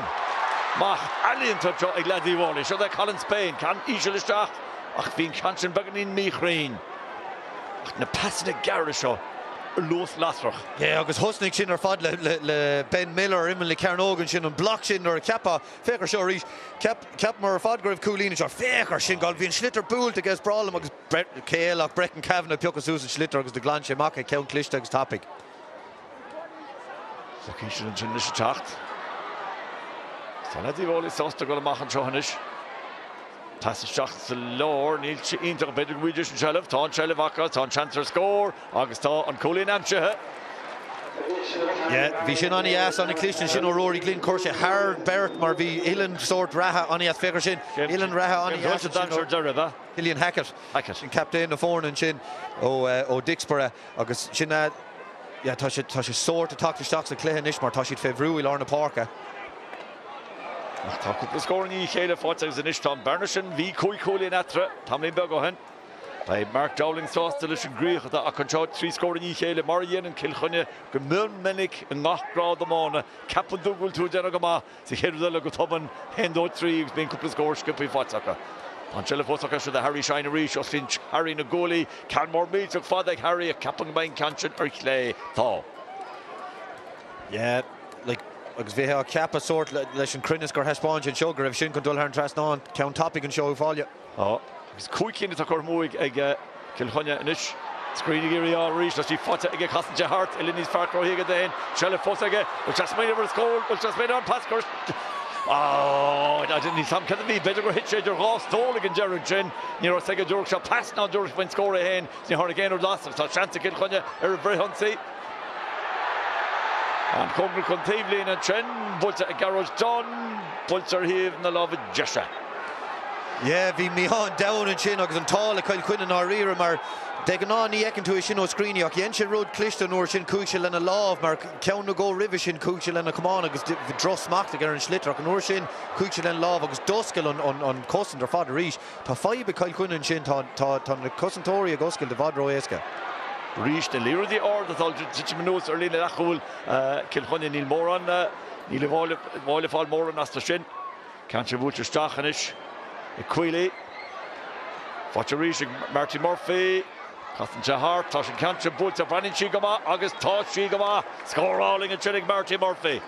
Amach ealaíonta anseo ag leaid Uíbh Fhailí. Seo é Colin Spain. Ceann íseal isteach ach bhí an ceann sin beagáinín míchruinn. Ach na pasanna gearra seo ar luas lasrach. Yeah, agus thosnaigh sin ar fad le le Ben Miller ar imeall na cearnóige ansin, an bloc sin nuair a ceapadh, féach ar seo arís, ceap, cheapamar ar fad go raibh cúilín anseo. Féach ar sin, bhí an sliotar buailte aige, is breá liom agus cé eile ach Brecon Kavanagh ag piocadh suas an sliotar agus do ghlan sé amach é, ceann cliste agus tapaidh. Poc íseal ansin anois ag teacht. Tá leaid Uíbh Fhailí sásta dul amach anseo anois. Pas isteach sa lár, níl sé iontach, b'fhéidir go bhfaighidís an tseilbh. Tá an tseilbh acu, tá an seans ar scór agus tá an cúilín aimsithe. Yeah, bhí sin an-dheas, an-chliste ansin ó Rory Glynn. Chuir sé thar beirt mar bhí uillinn sórt reatha an-dheas. Féach ar sin, uillinn reatha an-dheas ansin ó Cillian Hackett. Hackett. Sin captaen na foirne ansin ó Dicksboro agus sin a, yeah, tá sé, tá sé sórt ag teacht isteach sa chluiche anois mar tá siad fé bhrú i lár na páirce. Ach tá cúpla scór i ndiaidh a chéile faighte agus anois tá an bearna sin, bhí 5 chúilín eatarthu tamaillín beag ó shin. Beidh Mark Dowling sásta leis an gcríoch atá acu anseo, 3 scór i ndiaidh a chéile mar a dhéanann Cill Chainnigh go mion minic i ngach grád iomána. Ceapann tú go bhfuil tú ag déanamh go maith sa chéad rud eile go tobann, 1, 2, 3 agus bíonn cúpla scór sciobtha faighte acu. Tá an tseilbh fós acu, seo do Harry Shine arís, osclaíonn Harry na guaillí, ceann mór millteach fada ag Harry ach ceapaim go mbeidh an ceann sin ar chlé. Tá. Yeah, like, agus bhí á ceapadh sórt leis an cruinneas gur thaispeáin sé anseo go raibh sin chun dul thar an trasnán, ceann tapaidh anseo Uíbh Fhailí. Tá, agus 5 cinn atá curtha amú ag Cill Chainnigh anois. Scrín ag iarraidh a fháil arís, tá sí faighte aige, casann sé thart, uillinn níos fearr cruthaithe aige dó féin, seilbh fós aige, bhfuil sé ag smaoineamh ar an scór, bhfuil sé ag smaoineamh ar an pas, cur Á, níl 'fhios a'm cad a bhí, b'fhéidir gur thit sé idir dhá stól ag an deireadh ansin, ní raibh 'fhios aige an dtabharfadh sé pas ná an dtabharfadh sé faoin scór é féin. Ní tháinig aon rud as agus tá seans ag Cill Chainnigh ar an bhfrithionsaí. An-chóngarach don taobhlíne ansin, buailte ag Gearóid Dunne, buailte ar thaobh na láimhe deise. Yeah, bhí mí-ádh an domhain ansin agus an t-ádh le Cill Chainnigh i ndáiríre mar de ghnáth ní fheiceann tú é sin ó Screeney ach dhein sé rud cliste an uair sin, chuaigh sé lena lámh mar ceann nó dhó roimhe sin chuaigh sé lena chamán agus drochsmacht aige ar an sliotar ach an uair sin chuaigh sé lena lámh agus d'oscail an chosaint ar fad arís. Tá fadhb ag Cill Chainnigh ansin, tá na cosantóirí ag oscailt i bhfad ró-éasca. Arís, na liathróidí arda atá ag titim anuas ar líne leathchúil Chill Chainnigh. Níl mórán, níl Uíbh Fhailí ag fáil mórán astu sin. Ceann sin buailte isteach anois ag Queally. Faighte arís ag Marty Murphy. Casann sé thart. Tá an ceann sin buailte. Breathnaíonn sí go maith agus tá sí go maith. Scór álainn ansin ag Marty Murphy.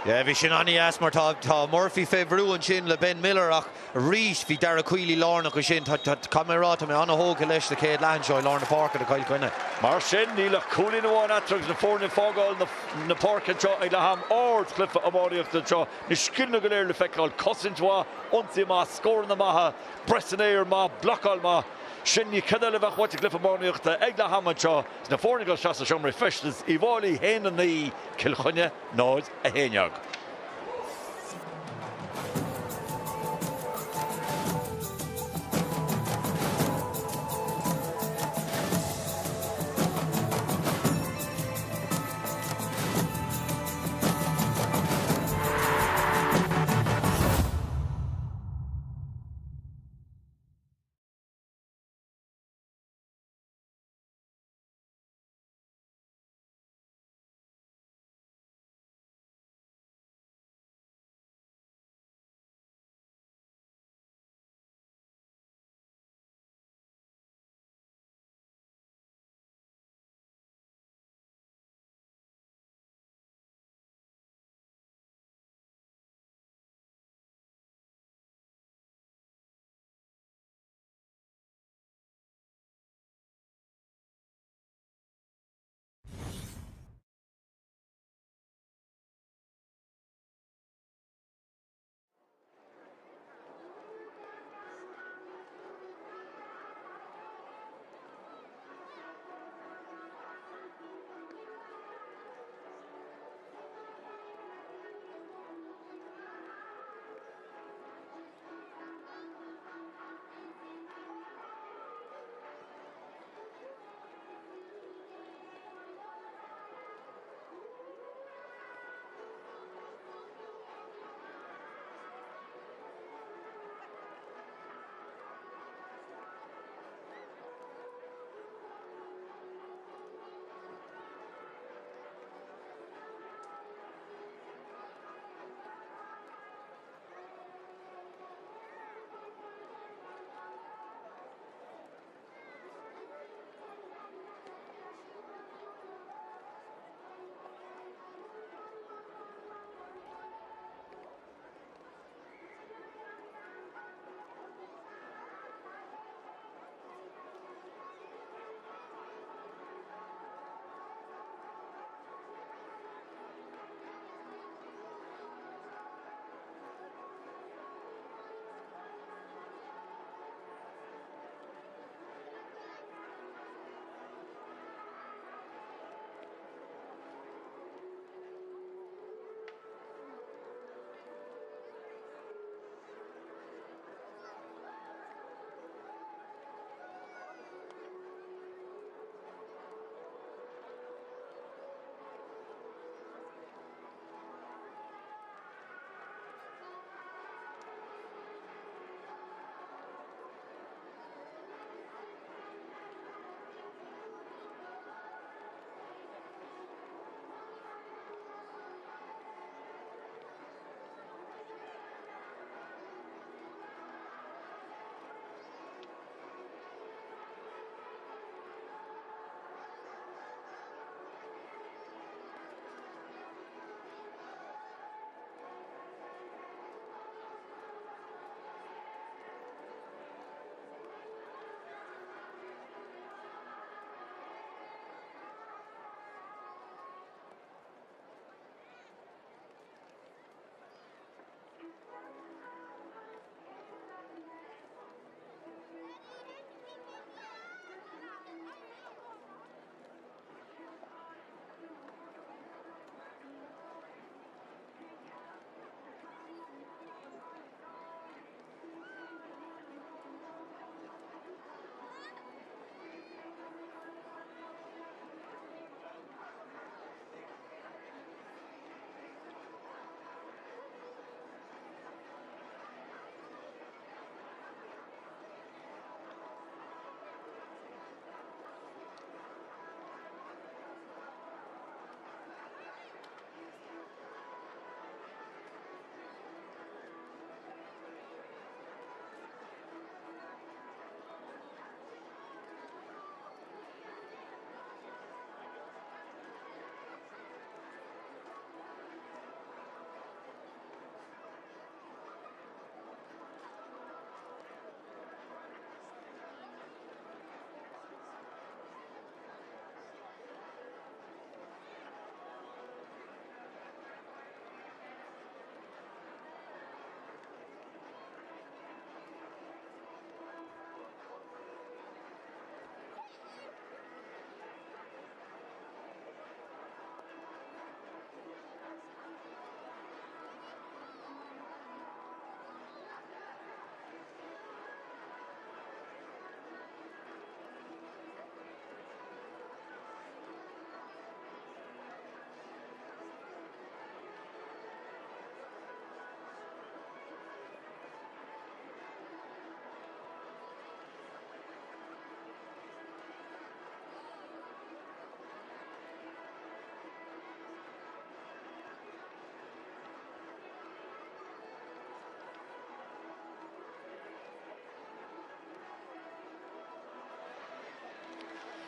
Yeah, bhí sin an-dheas mar tá Murphy fé bhrú ansin le Ben Miller ach Arís, bhí Dara Queally lárnach ansin. Caithfidh mé a rá, tá mé an-thógtha leis sa chéad leath anseo i lár na páirce do Chill Chainnigh. Mar sin, níl ach cúilín amháin eatarthu agus na foirne ag fágáil na páirce anseo ag leath am. Ardchluiche iománaíochta anseo. Na scileanna go léir le feiceáil. Cosaint mhaith, ionsaí maith, scóranna maithe, breith san aer maith, blocáil mhaith. Sin ní cad eile a bheadh uait i gcluiche iománaíochta ag leath ama anseo. Is na foirne ag dul isteach sna seomraí feistis, Uíbh Fhailí 1-9, Cill Chainnigh 0-11.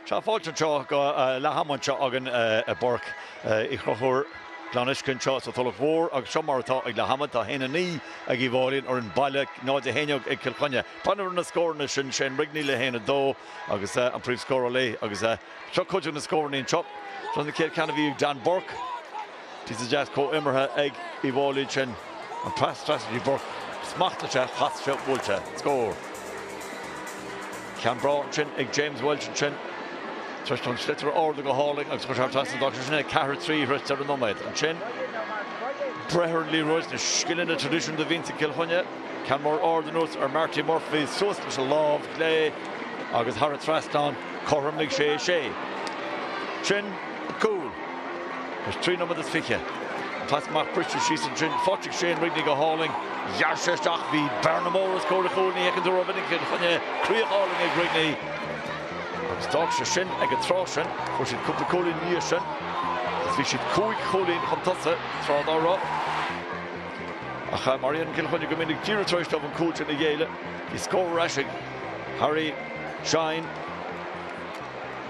Tá fáilte anseo go leath ama anseo againn i bPáirc Uí Chonchúir, Gleann Uisce anseo sa Tulach Mhór agus seo mar atá ag leath ama. Tá 1-9 ag Uíbh Fhailí, an fhoireann baile, 0-11 ag Cill Chainnigh. Breathnaigh ar na scóranna sin, Shane Rigney le 1-2 agus an príomhscórálaí agus seo cuid de na scóranna anseo. Seo an chéad cheann a bhí ag Dan Burke. Píosa deas comhimeartha ag Uíbh Fhailí ansin. An pas trasna go dtí Burke. Smachtaigh sé, chas sé, bhuail sé. Scór. Ceann breá ansin ag James Walsh ansin. Tar éis an sliotar a ardú go hálainn agus chuir sé trasna d'fhág sé sin é 4 3 tar éis deireadh nóiméad. Ansin, breith ar an liathróid, na scileanna traidisiúnta a bhíonns ag Cill Chainnigh. Ceann mór ard anuas ar Marty Murphy, suas leis an lámh chlé agus thar an trasnán, chothromaigh sé 6. Sin cúl. Tar éis 3 nóiméad is 20. An pas amach briste síos ansin. Faighte ag Shane Rigney go hálainn. Ghearr sé isteach. Bhí bearna mór os comhair a chúil. Ní fheiceann tú rómhinic Cill Chainnigh. Críoch álainn ag Rigney. Agus d'fhág sé sin ag an tráth sin. Fuair siad cúpla cúilín ina dhiaidh sin. Agus bhí siad cúig chúilín chun tosaigh tráth dá raibh. Ach mar a dhéanann Cill Chainnigh go minic díreach tar éis dóibh an cúl sin a ghéilleadh, bhí scór ar ais ag Harry Shine.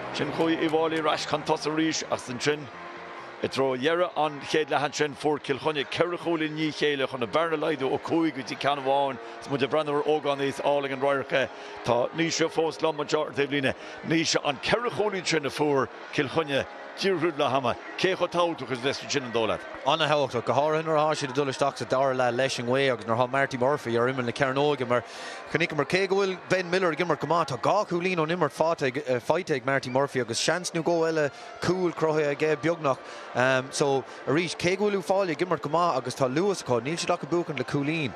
Ansin chuaigh Uíbh Fhailí ar ais chun tosaigh arís agus ansin i dtreo dheireadh an chéad leath ansin fuair Cill Chainnigh ceithre chúilín i ndiaidh a chéile chun an bhearna a laghdú ó chúig go dtí ceann amháin. Is muid ag breathnú ar ógánaigh is álainn an radharc é. Tá Naoise fós liom anseo ar taobh líne. Naoise, an ceithre chúilín sin a fuair Cill Chainnigh díreach roimh leath ama, cé chomh tábhachtach is a bhí sin an dóigh leat? An-thábhachtach, go háirithe nuair atá siad ag dul isteach sa dara leath leis an ngaoth agus nuair atá Marty Murphy ar imeall na cearnóige mar Chonaiceamar, cé go bhfuil Ben Miller ag imirt go maith, tá dhá chúilín ón imirt faighte ag Marty Murphy agus seans nó dhó eile cúil cruthaithe aige beagnach. So, arís, cé go bhfuil Uíbh Fhailí ag imirt go maith agus tá luas acu, níl siad ach ag buachan le cúilín.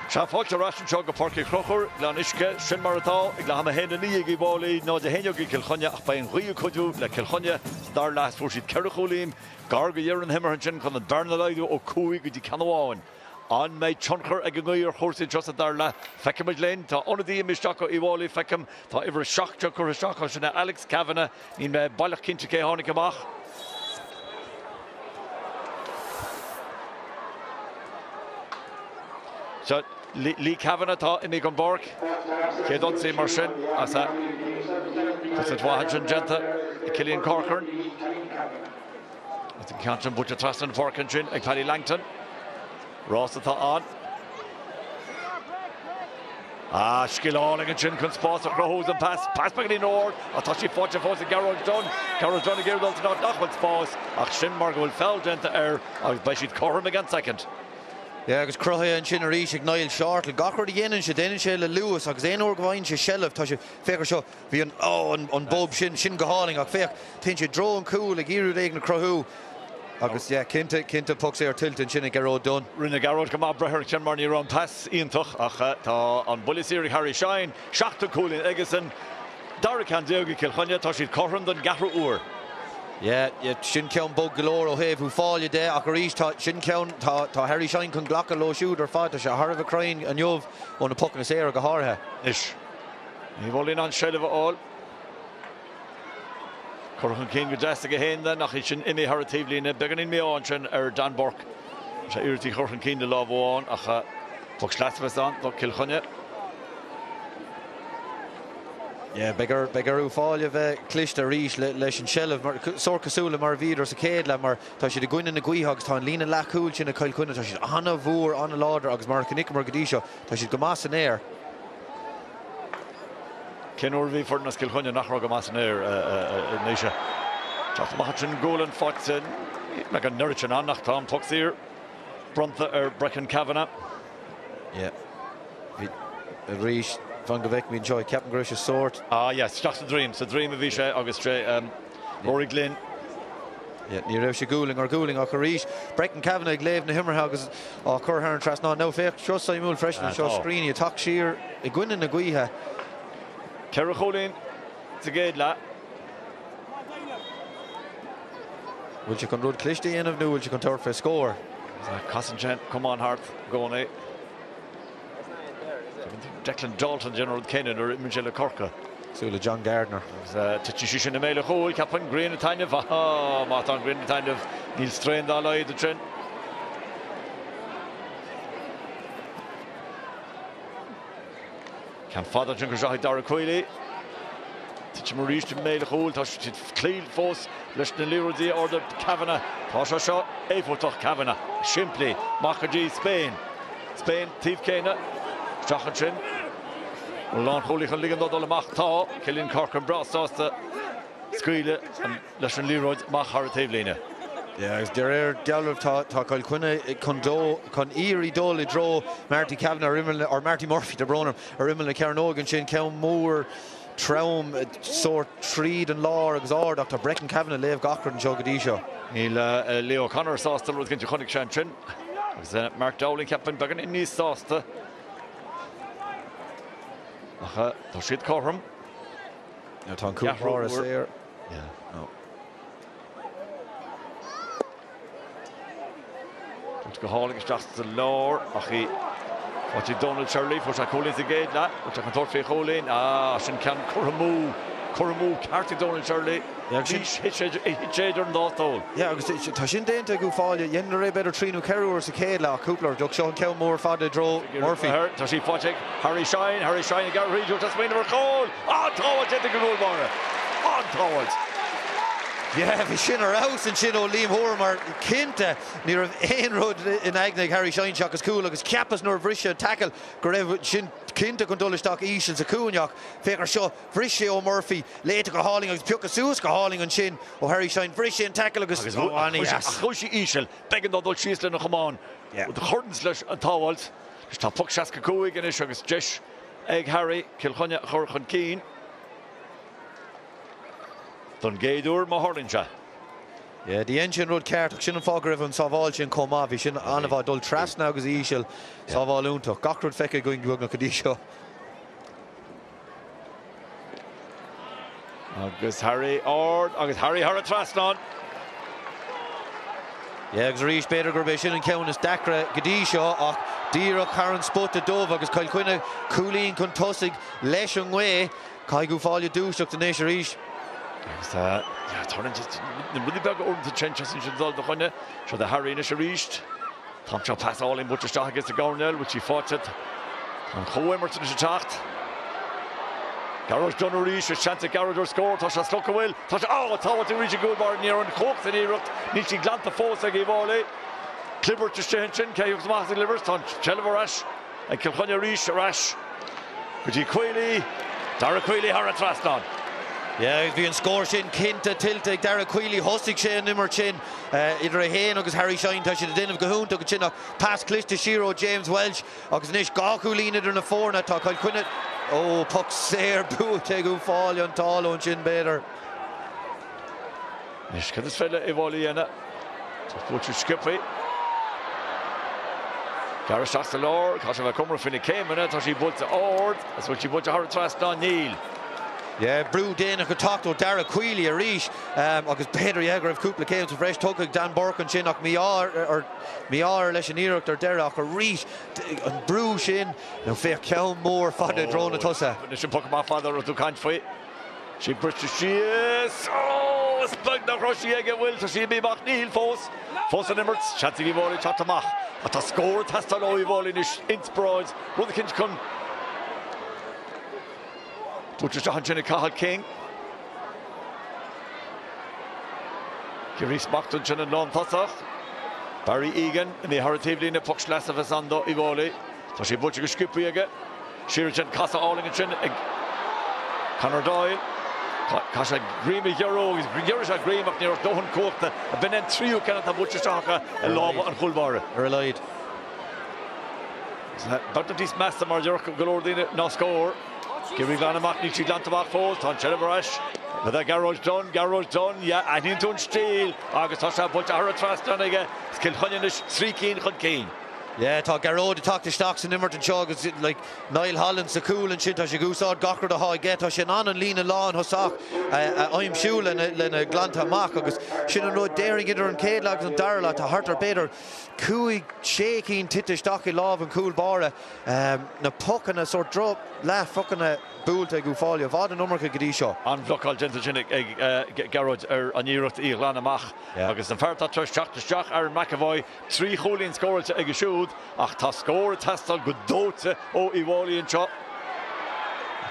Sea, fáilte ar ais anseo go Páirc Uí Chonchúir, Gleann Uisce. Sin mar atá, ag leath ama 1, 9 ag Uíbh Fhailí, 0, 11 ag Cill Chainnigh ach beidh an ghaoth ag cuidiú le Cill Chainnigh sa dara leath is fuair siad ceithre chúilín gar do dheireadh na himeartha ansin chun an bhearna a laghdú ó chúig go dtí ceann amháin. An mbeidh tionchar ag an ngaoth ar chúrsaí anseo sa dara leath? Feicfimid linn. Tá ionadaí imithe isteach ó Uíbh Fhailí, feicim. Tá uimhir 17 curtha isteach, sin é Alex Kavanagh. Níl mé baileach cinnte cé a tháinig amach. Sea, Lee Kavanagh atá imithe den bpáirc. Chéad ionsaí mar sin as a cosaint mhaith ansin déanta ag Cillian Corcoran. Agus an ceann sin buailte trasna na páirce ansin ag Paddy Langton. Rás atá ann. Ah, scil álainn ansin chun spás a chruthú don pas. Pas beagáinín ró-ard ach tá sí faighte fós ag Gearóid Dunne. Gearóid Dunne ag iarraidh dul san áit nach bhfuil spás ach sin mar go bhfuil foul déanta air agus beidh siad cothrom i gceann soicind. Yeah, agus cruthaithe ansin arís ag Niall Shortall. Gach rud a dhéanann sé, déanann sé le luas agus aon uair go bhfaigheann sé seilbh, tá sé, féach ar seo, bhí an, oh, an, an bob sin, sin go hálainn ach féach, téann sé i dtreo an chúil ag iarraidh rud éigin a chruthú agus, yeah, cinnte, cinnte poc saor tuillte ansin ag Gearóid Dunne. Rinne Gearóid go maith breith air ansin mar ní raibh an pas iontach ach tá an buille saor ag Harry Shine, seachtú cúilín aigesan. Dara ceann déag ag Cill Chainnigh, tá siad cothrom don gceathrú uair. Yeah, yeah, sin ceann bog go leor ó thaobh Uíbh Fhailí de ach arís tá, sin ceann, tá, tá Harry Shine chun glacadh leo siúd ar fad, tá sé thar a bheith cruinn inniu ó na pocanna saora go háirithe. Anois, Uíbh Fhailí in ann seilbh a fháil. Curtha chun cinn go deas aige féin then ach í sin imithe thar an taobhlíne. Beagáinín mí-ádh ansin ar Dan Burke. Sé iarracht í a chur chun cinn le lámh amháin ach poc sleasa a bheas ann do Chill Chainnigh. Yeah, beidh ar, beidh ar Uíbh Fhailí a bheith cliste arís le, leis an seilbh, mar, sórt cosúil le mar a bhíodar sa chéad leath, mar tá siad i gcoinne na gaoithe agus tá an líne leathchúil sin ag Cill Chainnigh, tá siad an-mhór, an-láidir agus mar a chonaiceamar go dtí seo, tá siad go maith san aer. Cén uair a bhí foireann as Cill Chainnigh nach raibh go maith san aer, a Naoise? Teacht amach ansin, gualainn faighte, níl mé an oiread sin ann ach tá an poc saor bronnta ar Brecon Kavanagh. Yeah. Bhí arís, fan go bhfeicimid anseo, ceapaim go raibh sé sórt. Ah yes, isteach sa droim, sa droim a bhí sé agus sé Rory Glynn. Yeah, ní raibh sé gualainn ar ghualainn ach arís, Brecon Kavanagh ag léamh na himeartha agus á chur thar an trasnán. Now féach, seo suimiúil freisin, anseo Screeney ag teacht siar i gcoinne na gaoithe. Ceithre chúilín sa gcéad leath. Bhfuil sé chun rud cliste a dhéanamh nó bhfuil sé chun tabhairt fé scór? Casann sé an camán thart i gcónaí. Declan Dalton déanamh an rud céanna nuair a imríonn sé le Corcaigh. Cosúil le John Gardner. Agus titeann sí sin i mbéal an chúil, ceapaim, grian ag taitneamh. Á, má tá an ghrian ag taitneamh, níl straon dá laghad ansin. Ceann fada ansin curtha isteach ag Dara Quealy. Titim arís i mbéal an chúil. Tá siad ag cloí fós leis na liathróidí arda. Kavanagh. Tá sé seo éifeachtach Kavanagh. Simplí. Amach go dtí Spain. Spain taobh céanna. Isteach ansin. An lánchúlaí chun ligean dó dul amach. Tá Cillian Corcoran breá sásta scaoileadh leis an liathróid amach thar an taobhlíne. Yeah, agus de réir dealraimh tá tá Cill Chainnigh chun dó chun iarraidh dul i dtreo Marty Kavanagh ar imeall or Marty Murphy tá brón orm ar imeall na cearnóige ansin ceann mór trom sórt tríd an lár agus ard ach tá Brecon Kavanagh ag léamh gach rud anseo go dtí seo. Níl Leo O'Connor sásta rud cinnte chonaic sé ansin agus Mark Dowling ceapaim beagáinín níos sásta ach tá siad cothrom. Tá an cúl báire saor. Go hálainn isteach sa lár ach í faighte ag Donal Shirley. Fuair sé cúilín sa gcéad leath. Bhfuil sé chun tabhairt faoi chúilín? Ah, sin ceann curtha amú. Curtha amú ceart ag Donal Shirley. Bhí thit sé thit sé idir an dá stól. Yeah, agus tá sin déanta ag Uíbh Fhailí. Dheineadar é b'fhéidir trí nó ceithre uair sa chéad leath ach cúpla uair. Seo an ceann mór fada i dtreo Murphy. Tá sí faighte ag Harry Shine. Harry Shine ag gearradh thríd. Tá smaoineamh ar chúl. An-tsábháilt déanta ag an gcúl báire. An-tsábháilt. Yeah, bhí sin ar fheabhas ansin ó Liam Hoare mar cinnte ní raibh aon rud in aigne ag Harry Shine seachas cúl agus cheapas nuair a bhris sé an tackle go raibh sin cinnte chun dul isteach íseal sa chúinne ach féach ar seo, bhris sé ó Murphy, léite go hálainn agus pioctha suas go hálainn ansin ó Harry Shine, bhris sé an tackle agus ó, an-dheas. Ach chuaigh sí íseal, b'éigean dó dul síos lena chamán. Rud a chuireanns leis an tsábháilt. Tá poc 65 anois agus deis ag Harry Cill Chainnigh a chur chun cinn don gcéad uair má tharlaíonn sé. Yeah, dhein sé an rud ceart ach sin an fáth go raibh an sábháil sin chomh maith. Bhí sin an-mhaith, dul trasna agus íseal, sábháil iontach. Gach rud feicthe againn beagnach go dtí seo. Agus Harry ard agus Harry thar an trasnán. Yeah, agus arís b'fhéidir gurb é sin an ceann is deacra go dtí seo ach díreach thar an spota dubh agus Cill Chainnigh cúilín chun tosaigh leis an ngaoth. Caithfidh Uíbh Fhailí dúiseacht anois arís. Agus tá na rudaí beaga uaireanta tréan sin sin dul do choinne. Seo do Harry anois arís. Tá seo pas álainn buailte isteach aige sa gcoirnéal, bhfuil sí faighte. Tá an chomhimirt anois ag teacht. Gearóid Dunne arís, is seans ag Gearóid ar scór, tá sé slogtha bhfuil, tá sé, á, sábháilte arís ag an gcúl báire, ní raibh an chumhacht san iarracht, níl sí glanta fós ag Uíbh Fhailí. Clibirt istigh ansin, cé a thiocfas amach as an gclibirt, tá an tseilbh ar ais. Ag Cill Chainnigh arís ar ais go dtí Queally. Dara Queally thar an trasnán. Yeah, agus bhí an scór sin cinnte tuillte ag Dara Queally. Thosaigh sé an imirt sin idir é féin agus Harry Shine. Tá siad ag déanamh go hiontach ansin ach pas cliste siar ó James Walsh agus anois 2 chúilín idir na foirne. Tá Cill Chainnigh, ó, poc saor buaite ag Uíbh Fhailí an t-ádh leo ansin b'fhéidir. Anois, cad is féidir le Uíbh Fhailí a dhéanamh? Tá buailte sciobtha. Gearradh isteach sa lár, caithfidh sé a bheith cúramach faoi na céimeanna, tá sí buailte ard, is bhfuil sí buailte thar an trasnán? Níl. Yeah, brú déanach ag teacht ó Dara Queally arís agus b'fhéidir, yeah, go raibh cúpla céim sa bhreis tugtha ag Dan Burke ansin ach mí-ádh ar, mí-ádh air leis an iarracht ar deireadh ach arís an brú sin, nó féach ceann mór fada i dtreo na tosaithe. Anois an poc amach fada a raibh tú ag caint faoi. Sí briste síos. Ó, is beag nach raibh sí aige, bhfuil, tá sí imithe amach, níl fós. Fós san imirt, seans ag Uíbh Fhailí teacht amach. Ach tá scór ag teastáil ó Uíbh Fhailí anois, inspioráid, rud eicínt chun buailte isteach ansin ag Cathal King. Ciarraí smacht ansin an lántosach. Barry Egan imithe thar an taobhlíne, poc sleasa a bheas ann do Uíbh Fhailí. Tá sé buailte go sciobtha aige. Siar ansin, casadh álainn ansin ag Conor Doyle. Chaith sé greim a ghiorrú agus ghiorraigh sé greim ach ní raibh dóthain cumhachta. B'in an tríú ceann atá buailte isteach acu i lámha an chúl báire. Ar a laghad. Beagnach níos measa mar a déarfadh go leor daoine ná scór. Ag iarraidh glanadh amach, níl sí glanta amach fós, tá an tseilbh ar ais. Le Gearóid Dunne, Gearóid Dunne, yeah, aithníonn tú an stíl agus tá sé buailte thar an trasnán aige. Is Cill Chainnigh anois trí cinn chun cinn. Yeah, tá Gearóid ag teacht isteach san imirt anseo agus like Niall Holland sa chúl ansin, tá sé ag úsáid gach rud atá aige, tá sé in ann an líne lánthosach a aimsiú lena lena glantadh amach agus sin an rud, déarfainn idir an chéad leath agus an dara leath, tá thart ar b'fhéidir cúig, sé cinn tite isteach i lámh an chúl báire. Na pocanna, sórt droch leathphocanna buailte ag Uíbh Fhailí, i bhfad an iomarca go dtí seo. An-bhlocáil déanta ansin ag Gearóid ar an iarracht í a ghlanadh amach agus an fear atá tar éis teacht isteach, Aaron McEvoy, 3 chúilín scóráilte aige siúd ach tá scór ag teastáil go dóite ó Uíbh Fhailí anseo.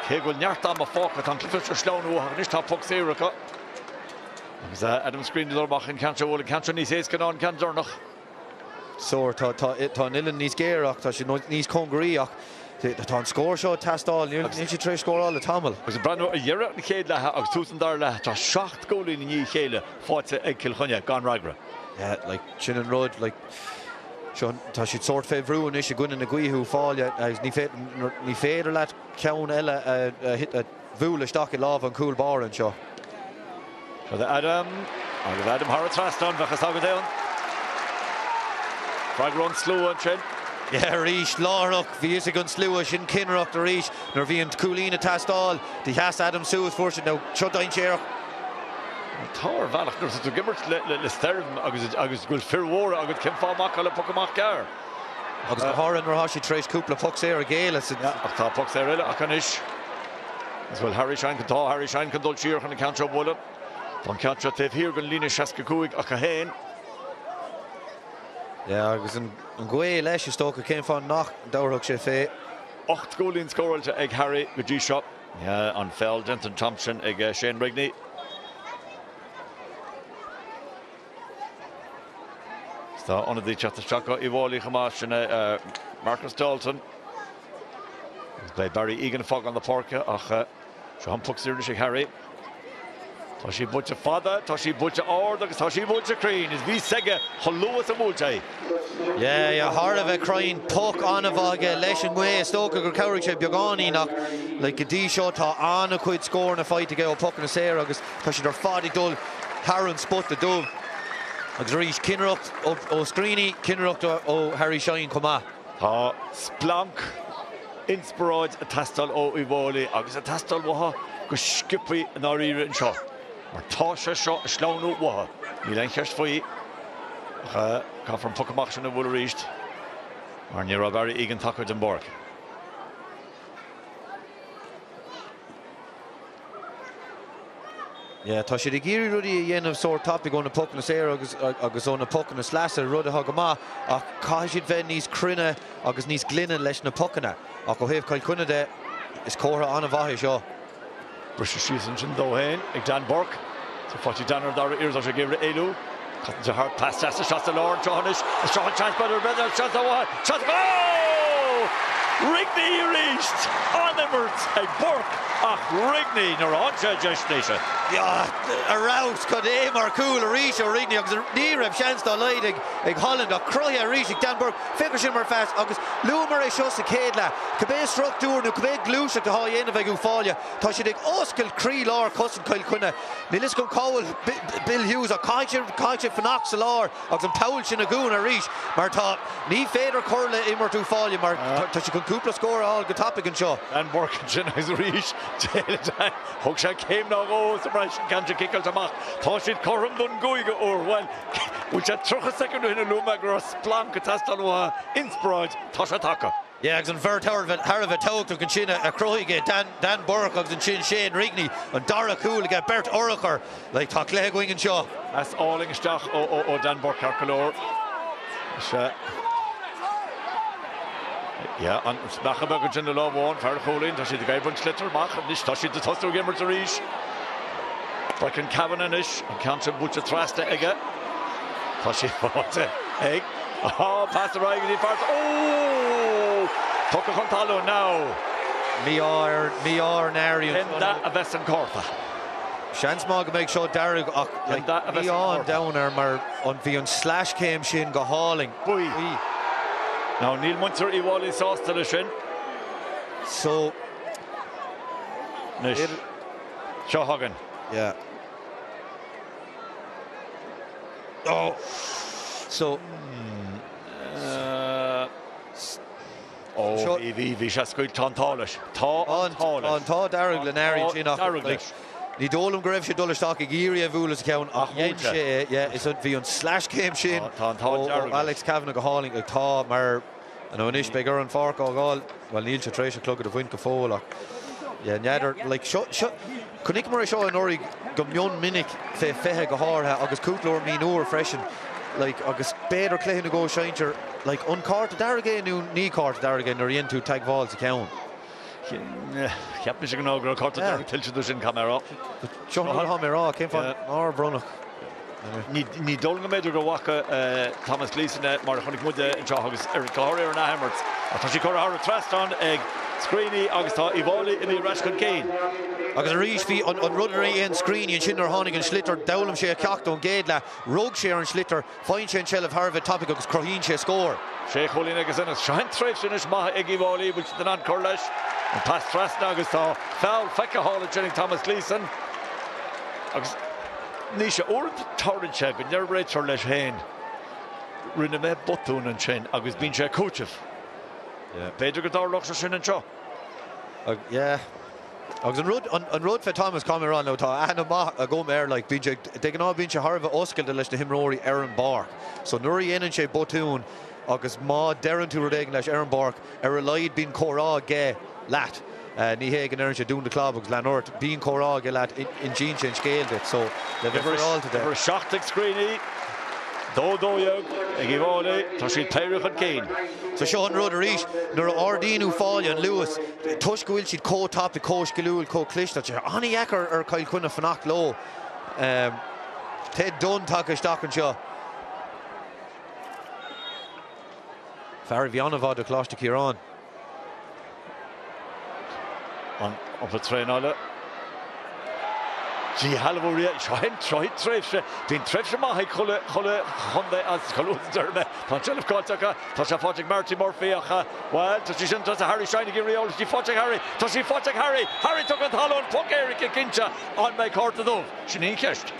Cé go bhfuil neart ama fágtha, tá an cluiche seo ag sleamhnú uathu anois, tá poc saor acu. Agus Adam Screen ag dul amach an ceann seo, bhfuil an ceann seo níos éasca ná an ceann deireanach. Sórt, tá, tá, tá an uillinn níos géire ach tá sé níos cóngaraí ach tá an scór seo ag teastáil, níl, níl siad tar éis scóráil le tamall. Agus ag breathnú ar dheireadh an chéad leatha agus tús an dara leath, tá 7 gcúilín i ndiaidh a chéile faighte ag Cill Chainnigh gan fhreagra. Yeah, like, sin an rud, like, seo, tá siad sórt fé bhrú anois i gcoinne na gaoithe Uíbh Fhailí agus ní féidir, ní féidir leat ceann eile a, a, a bhualadh isteach i lámha an chúl báire anseo. Seo do Adam, agus Adam thar an trasnán, bheadh fhios agat é an freagra ón slua ansin. Yeah, arís, láithreach, bhí fhios ag an slua, sin cinnireacht arís, nuair a bhí an cúilín ag teastáil, do sheas Adam suas, fuair sé, nó seo dainséarach. Tá ar bhealach nuair atá tú ag imirt le stoirm agus agus go bhfuil fir mhóra agat, cén fáth amach le poc amach gearr? Agus go háirithe nuair atá siad tar éis cúpla poc saor a ghéilleadh sa. Ach tá poc saor eile acu anois. Is bhfuil Harry Shine chun tá Harry Shine chun dul siar chun an ceann seo a bhualadh. Tá an ceann seo taobh thiar den líne 65 acu féin. Yeah, agus an ghaoth leis is dócha, cén fáth nach dtabharfadh sé fé? 8 gcúilín scóráilte ag Harry go dtí seo. An feall déanta an t-am sin ag Shane Rigney. Tá ionadaí ag teacht isteach ó Uíbh Fhailí chomh maith, sin é Marcus Dalton. Beidh Barry Egan ag fágáil na páirce ach seo an poc saor anois ag Harry. Tá sí buailte fada, tá sí buailte ard agus tá sí buailte cruinn. Is bhí 's aige chomh luath is a bhuail sé. Yeah, yeah, thar a bheith cruinn, poc an-mhaith aige leis an ngaoth. Is dócha gur chabhraigh sé beagáinín ach like, go dtí seo tá an-chuid scóranna faighte aige ó phocanna saora agus tá siad ar fad ag dul thar an spota dubh. Agus arís, cinnireacht ó Screeney, cinnireacht ó Harry Shine chomh maith. Tá splanc, inspioráid ag teastáil ó Uíbh Fhailí agus ag teastáil uathu go sciobtha i ndáiríre anseo mar tá sé seo ag sleamhnú uathu, níl aon cheist faoi. Ach caithfear an poc amach sin a bhualadh arís mar ní raibh Barry Egan tagtha den bpáirc. Yeah, tá siad ag iarraidh rudaí a dhéanamh sórt tapaidh ó na pocanna saora agus agus ó na pocanna sleasa, rud atá go maith, ach caithfidh siad bheith níos cruinne agus níos glaine leis na pocanna. Ach ó thaobh Chill Chainnigh de, is comhartha an-mhaith é seo. Briseadh síos ansin dó féin ag Dan Burke. Tá faighte ag Dan ar an dara iarracht, tá sé ag iarraidh éalú. Caitheann sé thart, pas deas isteach sa lár anseo anois. Isteach an seans, b'fhéidir, b'fhéidir, seans amháin, seans, gól! Rigney arís! An-imirt ag Burke ach Rigney nuair a fhaigheann sé deis Naoise. Ar fheabhas, cad é mar chúl arís ó Rigney agus ní raibh seans dá laghad ag Holland ach cruthaithe arís ag Dan Burke. Féach air sin mar phas agus luamar é seo sa chéad leath. Cibé struchtúr nó cibé gluaiseacht atá á dhéanamh ag Uíbh Fhailí, tá siad ag oscailt croílár chosaint Chill Chainnigh. Níl fhios agam cá bhfuil Bill Hughes ach caithfidh sé fanacht sa lár agus an poll sin a dhúnadh arís mar tá, ní féidir cur le imirt Uíbh Fhailí mar tá siad chun cúpla scór a fháil go tapaidh anseo. Dan Burke ansin agus arís thug sé céim nó dhó sa mbreis an ceann sin ciceáilte amach. Tá siad cothrom don gcúigiú uair. Bhuel, bhfuil sé 30 soicind ó shin a luaigh mé go raibh splanc ag teastáil uathu, inspioráid, tá sé tagtha. Yeah, agus an bheirt thar a bheith thar a bheith tábhachtach ansin a chruthaigh é, Dan Dan Burke agus ansin Shane Rigney, an dara cúl aige, beirt urchar, like tá cluiche againn anseo. Pas álainn isteach ó ó ó Dan Burke ceart go leor. Sea. Yeah, an smeachadh beag ansin le lámh amháin, fear an chúilín, tá siad ag oibriú an sliotar amach anois, tá siad ag tosú ag imirt arís. Brecon Kavanagh anois, an ceann sin buailte trasna aige. Tá sé faighte ag. Á, pas ar aghaidh go dtí fear. Ó! Tugtha chun talún now. Mí-ádh ar, mí-ádh ar Nari Cén anseo. dath a bheas an cárta? Seans maith go mbeidh seo dearg ach Cén like, dath a bheas an mí-ádh an cárta? domhain air mar an, bhí an sleaschéim sin go hálainn. Buí. Buí. Now níl muintir Uíbh Fhailí sásta leis sin. So. Anois, seo chugainn. Yeah. Oh. So. Ó, bhí, bhí, bhí sé scaoilte, tá an t-ádh leis. Tá an t-ádh leis. Tá an t-ádh dearg le Nari ansin ach Dearg leis. Ní dóigh liom go raibh sé dul isteach ag iarraidh a bhualadh sa cheann ach dhein sé é. Yeah, is bhí an sleaschéim sin Tá an t-ádh ó dearg leis. Alex Kavanagh go hálainn. Like, tá mar nó anois beidh ar an pháirc a fhágáil. Bhuel, níl sé tar éis a chlogad a bhaint go fóill ach yeah, n'fheadar. Like, seo, seo, chonaiceamar é seo anuraidh go mion minic fé 20 go háirithe agus cúpla uair mionúir freisin. Like, agus b'fhéidir cluiche nó dhó sinsir, like, an cárta dearg é nó ní cárta dearg é nuair a dhéanann tú teagmháil sa cheann? Cheap mise go go raibh cárta dearg tuillte dó sin, caithfidh mé a rá. Seo an rud atá mé a rá, cén fáth nár bronnadh? Ní dóigh liom go mb'fhéidir go bhfaca Thomas Gleeson é mar a chonaic muid é anseo agus ar go háirithe ar an athimirt. Ach tá sí curtha thar an trasnán ag Screeney agus tá Uíbh Fhailí imithe ar ais chun cinn. Agus arís bhí an rud a dhein Screeney ansin nuair a tháinig an sliotar, d'fhoghlaim sé a cheacht ón gcéad leath, rug sé ar an sliotar, Faigheann sé an tseilbh thar a bheith tapaidh agus cruthaíonn sé scór. Sé chúilín agus anois. Seo an tréimhse anois maith ag Uíbh Fhailí, bhfuil siad in ann cur leis? An pas trasna agus tá feall feicthe thall ansin ag Thomas Gleeson. Agus Naoise, uaireanta tarlaíonn sé go ndeir réiteoir leis féin, rinne mé botún ansin agus bíonn sé ag cúiteamh. B'fhéidir go dtarlódh sé sin anseo. Yeah. Agus an rud, an rud fé Thomas, caithfidh mé a rá, nó tá aithne maith agam air, like, bíonn sé, de ghnáth bíonn sé thar a bheith oscailte leis na himreoirí ar an bpáirc. So nuair a dhéanann sé botún agus má deireann tú rud éigin leis ar an bpáirc, ar a laghad bíonn comhrá aige leat. Ní hé go ndeireann sé dún do chlab agus lean ort, bíonn comhrá aige leat, insíonn sé an scéal duit. So, le bheith féaráilte de. Uimhir 7 ag Screeney, 2 12 ag Uíbh Fhailí, tá siad péire chun cinn. So seo an rud arís, nuair a ardaíonn Uíbh Fhailí an luas, toisc go bhfuil siad chomh tapaidh, chomh sciliúil, chomh cliste, tá sé an-dheacair ar Chill Chainnigh fanacht leo. Ted Dunne tagtha isteach anseo. Fear a bhí an-mhaith do Choláiste Chiaráin. An iompar traenála. Díshealbhú seo í tréimhse. Bíonn tréimhse maith ag chuile chuile chontae as chuile deireadh mé. Tá an tseilbh caillte acu. Tá sé faighte ag Marty Murphy ach, bhuel, tá sí sin trasna Harry Shine ag iarraidh eolas. Tá sí faighte ag Harry. Tá sí faighte ag Harry. Harry tugtha chun talún. Poc éirice cinnte. An mbeidh cárta dubh? Sin í an cheist.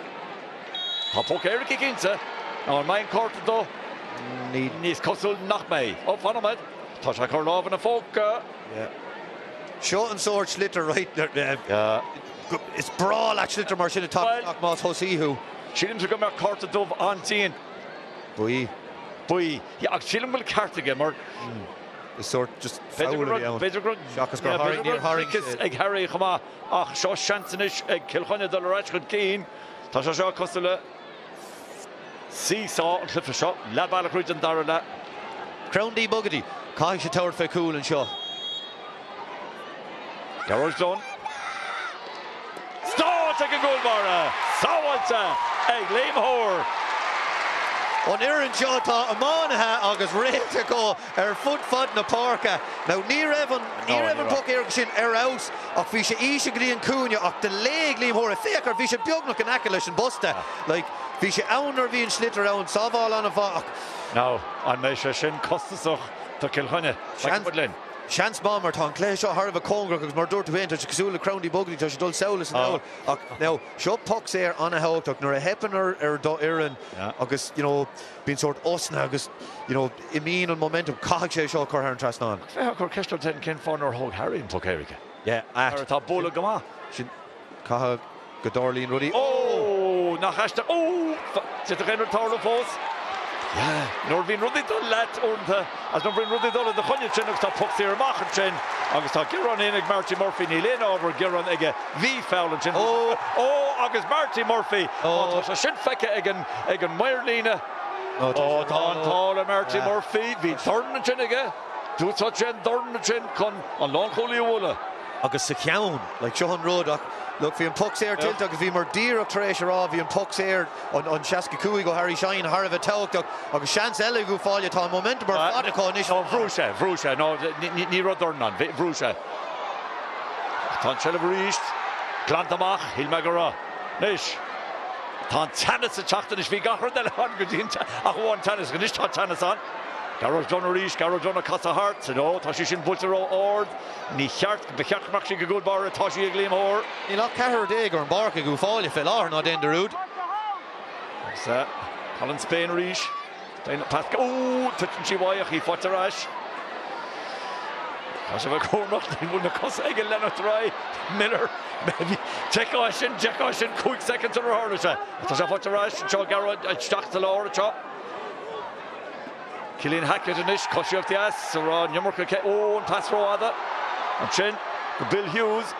Tá poc éirice cinnte. Now an mbeidh an cárta dubh? Ní is cosúil nach mbeidh. Ó, fan nóiméad. Tá sé ag cur lámh ina phóca. Yeah. Seo an sórt sliotar, right? Is breá leat sliotar mar sin ag teacht isteach más tosaí thú. Sílimse go mbeadh cárta dubh an-dian. Buí. Buí. Yeah, ach sílim go bhfuil ceart aige mar. Is sórt just foul a bhí ann. B'fhéidir go raibh. Seachas gur tharraing, níor tharraing sé. ag Harry chomh maith ach seo seans anois ag Cill Chainnigh dul ar ais chun cinn. Tá sé seo cosúil le see-saw an cluiche seo. Leath bealach thríd an dara leath. Crowndy Bugady, caithfidh sé tabhairt fé chúl anseo. Gearóid Dunne. Sábháilte ag an gcúl báire! Sábháilte ag Liam Hoare! An fhoireann seo, tá iománaithe agus réalta acu ar fud fad na páirce. Now ní raibh an ní raibh an poc éirice sin ar fheabhas ach bhí sé íseal go dtí an cúinne ach do léigh Liam Hoare é. Féach air, bhí sé beagnach in aice leis an bposta. Like, bhí sé ann nuair a bhí an sliotar ann, sábháil an-mhaith ach. Now, an mbeidh sé sin costasach do Chill Chainnigh? Feicfidh muid linn. Seans maith mar tá an cluiche seo thar a bheith cóngarach agus mar a dúirt tú féin, tá sé cosúil le Crowndy Bugady, tá sé ag dul sall is anall ach now seo poc saor an-thábhachtach nuair a theipeann ar ar do fhoireann agus you know bíonn sórt osna agus you know imíonn an momentum, caithfidh sé seo a chur thar an trasnán. Ach bheifeá ag cur ceist ort féin cén fáth nár thóg Harry an poc éirice? Yeah, ait. Mar atá bualadh go maith. Sin, caithfidh go dtarlaíonn rudaí. Ó! Nach aisteach. Ó! D'fhéadfadh aon rud tarlú fós. Yeah. Nuair a bhíonn rudaí ag dul leat uaireanta agus nuair a bhíonn rudaí ag dul i do choinne ansin agus tá poc saor amach ansin agus tá gearán féin ag Marty Murphy, níl aon ábhar gearáin aige, bhí foul ansin. Ó! Ó! Agus Marty Murphy! Ó! Tá sé sin feicthe ag an, ag an maor líne. Ó! Tá an t-ádh le Marty Murphy. Bhí dorn ansin aige. D'úsáid sé an dorn ansin chun an lánchúlaí a bhualadh. agus sa cheann. Like, seo an rud, ach look, bhí an poc saor tuillte agus bhíomar díreach tar éis a rá, bhí an poc saor, an, an 65 ó Harry Shine thar a bheith tábhachtach agus seans eile ag Uíbh Fhailí, tá an momentum ar fad acu anois. No, bhrúigh sé, bhrúigh sé, no, ní raibh dorn ann, bhrúigh sé. Tá an tseilbh arís glanta amach, shíl mé go raibh. Anois, tá an teannas ag teacht anois, bhí gach rud eile ann go dtí an, ach amháin teannas, anois tá teannas ann. Gearóid Dunne arís, Gearóid Dunne ag casadh thart, no, tá sí sin buailte ró-ard. Ní cheart, ba cheart go mbeadh sí ag an gcúl báire, tá sí ag Liam Hoare. Níl ach ceathrar déag ar an bpáirc ag Uíbh Fhailí fé láthair, ná déan dearúd. Agus Colin Spain arís. Spain, pas, ó, titeann sí uaidh ach í faighte ar ais. Tá sé bheith cúramach, ní bhfuil na cosa aige leanacht ar aghaidh. Miller, d'fheicfeá sin, d'fheicfeá sin 5 soicind sular tharla sé. Tá sé faighte ar ais, anseo Gearóid isteach sa lár anseo. Cillian Hackett anois, coisíocht dheas, a raibh an iomarca aici. Ó, an pas rófhada ansin go Bill Hughes.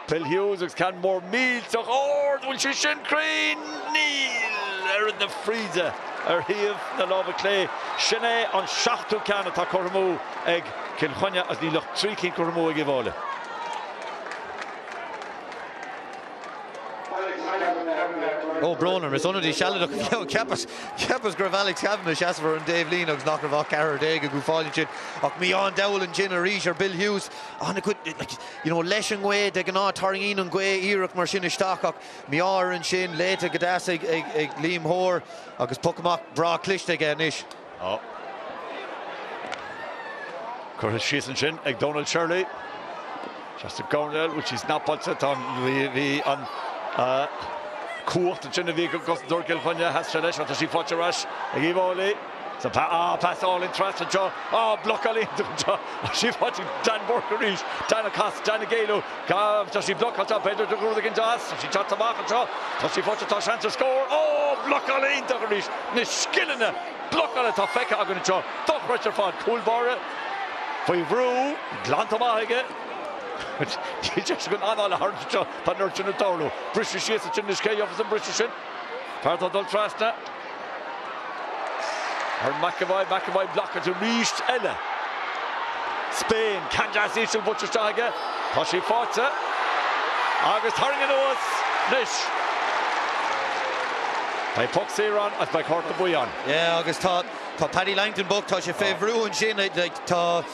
Bill Hughes agus ceann mór millteach ard, bhfuil sé sin cruinn? Níl! Oiread na fríde ar thaobh na láimhe clé. Sin é an seachtú ceann atá curtha amú ag Cill Chainnigh agus níl ach 3 cinn curtha amú ag Uíbh Fhailí. Ó, brón orm, is ionadaí sealadach a bhí ann. Cheapas, cheapas go raibh Alex Kavanagh ag seasamh ar an dtaobh líne agus nach raibh ach ceathrar déag ag Uíbh Fhailí ansin. Ach mí-ádh an diabhail ansin arís ar Bill Hughes. An-chuid, like, you know, leis an ngaoth, de ghnáth tarraingíonn an ghaoth iarracht mar sin isteach ach mí-ádh air ansin, léite go deas ag, ag, ag Liam Hoare agus poc amach breá cliste aige anois. Á. Curtha síos ansin ag Donal Shirley. Seasta gcoirnéal, bhfuil sí snapáilte, tá an, bhí an cumhacht ansin a bhí ag cosantóir Chill Chainnigh, sheas sé leis ach tá sí faighte ar ais ag Uíbh Fhailí. Sa pa, ah, pas álainn trasna anseo, ah, blocáil iontach anseo, tá sí faighte ag Dan Burke arís, Dan ag casadh, Dan ag éalú, tá sí blocáilte, b'fhéidir go rud éigin deas, tá sí teacht amach anseo, tá sí faighte, tá seans ar scór, oh, blocáil iontach arís, na scileanna blocála atá feicthe againn anseo, dochreidte ar fad, cúl báire faoi bhrú, glanta amach aige. Níl deis againn anáil a tharraingt anseo, tá an oiread sin ag tarlú. Briseadh síos ansin anois, cé a gheobhas an briseadh sin? Fear atá ag dul trasna ar McEvoy, McEvoy blocáilte arís eile. Spain, ceann deas íseal buailte isteach aige, tá sí faighte agus tarraingthe anuas anois. Beidh poc saor ann agus beidh cárta buí ann. Yeah, agus tá tá Paddy Langton bocht, tá sé fé bhrú ansin, like, tá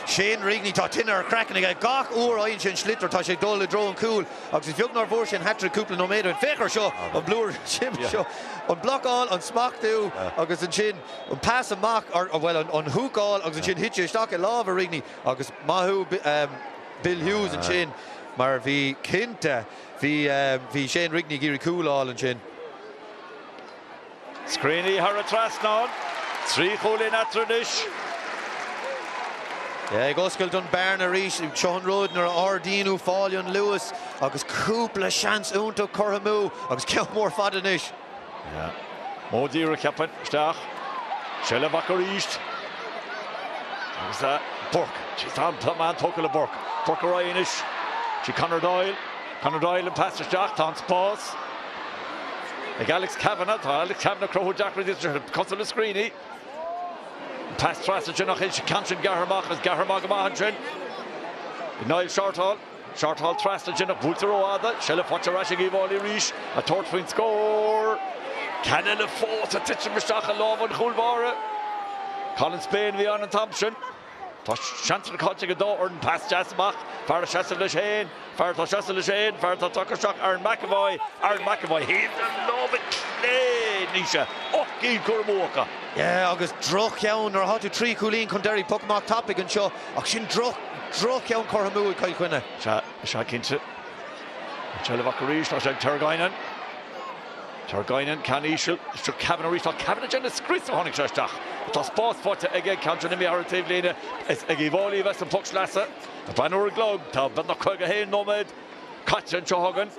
Shane Rigney, tá tine ar a chraiceann aige. Gach uair a fhaigheann sé an sliotar, tá sé ag dul i dtreo an chúil agus is beag nár bhfuair sé an hat-trick cúpla nóiméad ó shin. Féach ar seo, an blúire sin seo, an blocáil, an smachtú agus ansin an pas amach, or, bhuel, an húcáil agus ansin thit sé isteach i lámha Rigney agus maith thú Bill Hughes ansin mar bhí cinnte, bhí, bhí Shane Rigney ag iarraidh cúl a fháil ansin. Screeney thar an trasnán. 3 chúilín eatarthu anois. Ag oscailt an bearna arís. Seo an rud nuair a ardaíonn Uíbh Fhailí an luas agus cúpla seans iontach curtha amú agus ceann mór fada anois. Modh díreach, cheapfainn. Isteach. Seilbh acu arís. Agus Burke. Tá an man tógtha le Burke. Burke ar aghaidh anois. Go dtí Conor Doyle. Conor Doyle an pas isteach. Tá an spás ag Alex Kavanagh. Tá Alex Kavanagh ag cruthú deacrachtaí cosúil le Screeney. An pas trasna sin ach an ceann sin gearrtha amach agus gearrtha amach go maith ansin. Niall Shortall. Shortall trasna ansin ach buailte rófhada. Seilbh faighte ar ais ag Uíbh Fhailí arís. Ag tabhairt faoin scór. Ceann eile fós ag titim isteach i lámha an chúl báire. Colin Spain a bhí ann an t-am sin. Tá seansanna caillte ag an dá fhoireann. Pas deas amach. Fear ag seasamh leis féin. Fear atá ag seasamh leis féin. Fear atá tagtha isteach. Aaron McEvoy. Aaron McEvoy. Thaobh na láimhe clé, Naoise. 8 gcinn curtha amú acu. Yeah, agus droch-cheann nuair atá tú 3 chúilín chun deiridh. Poc amach tapaidh anseo ach sin droch, droch-cheann curtha amú ag Cill Chainnigh. Sea, sea cinnte. An tseilbh acu arís. Tá sé ag Ter Guinan. Ter Guinan, ceann íseal, isteach Kavanagh arís. Tá Kavanagh ag déanamh scrios ó tháinig sé isteach. Tá spás faighte aige, ceann sin imithe thar an taobhlíne. Is ag Uíbh Fhailí a bheas an poc sleasa. Ag breathnú ar an gclog, tá beagnach 51 nóiméad caite anseo againn.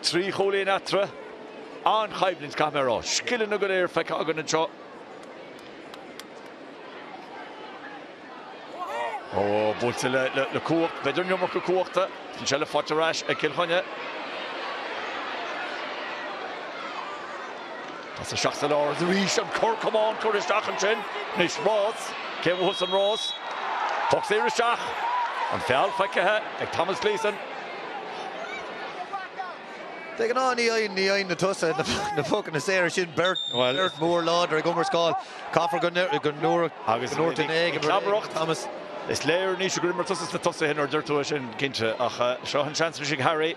3 chúilín eatarthu. An-choimhlint, caithfidh mé a rá. Scileanna go léir feicthe againn anseo. Ó, buailte le cumhacht, b'fhéidir an iomarca cumhachta. An tseilbh faighte ar ais ag Cill Chainnigh. Pas isteach sa lár arís, an cor camán curtha isteach ansin. Anois rás, cé a bhuafas an rás? Poc saor isteach. An feall feicthe ag Thomas Gleeson. De ghnáth ní fhaigheann ní fhaigheann na tosaithe na pocanna saora sin beirt beirt mhór láidir ag iomrascáil. Caithfear go go ndúirt Agus go ndúirt duine éigin rud éigin clabaireacht. Thomas. Is léir anois gur imir tusa sna tosaithe nuair a deir tú é sin, cinnte, ach seo an seans anois ag Harry.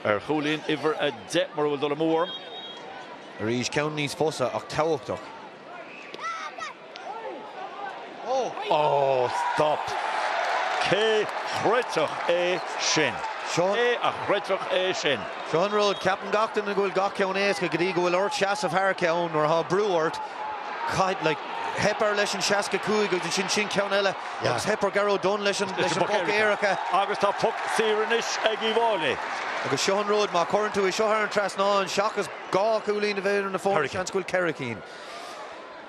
Ar chúilín uimhir 10 mura bhfuil dul amú orm. Arís ceann níos fusa ach tábhachtach. Ó, stop! Cé chreidfeadh é sin? Cé a chreidfeadh é sin? Seo an rud, ceapann gach duine go bhfuil gach ceann éasca go dtí go bhfuil ort seasamh thar ceann nuair atá brú ort. Caithfidh, like, theip air leis an 65 agus ansin sin ceann eile agus theip ar Gearóid Dunne leis an leis an bpoc éirice. Agus tá poc saor anois ag Uíbh Fhailí. Agus seo an rud, má chuireann tú é seo thar an trasnán, seachas dhá chúilín a bheith ar na foirne, seans go bhfuil ceithre cinn.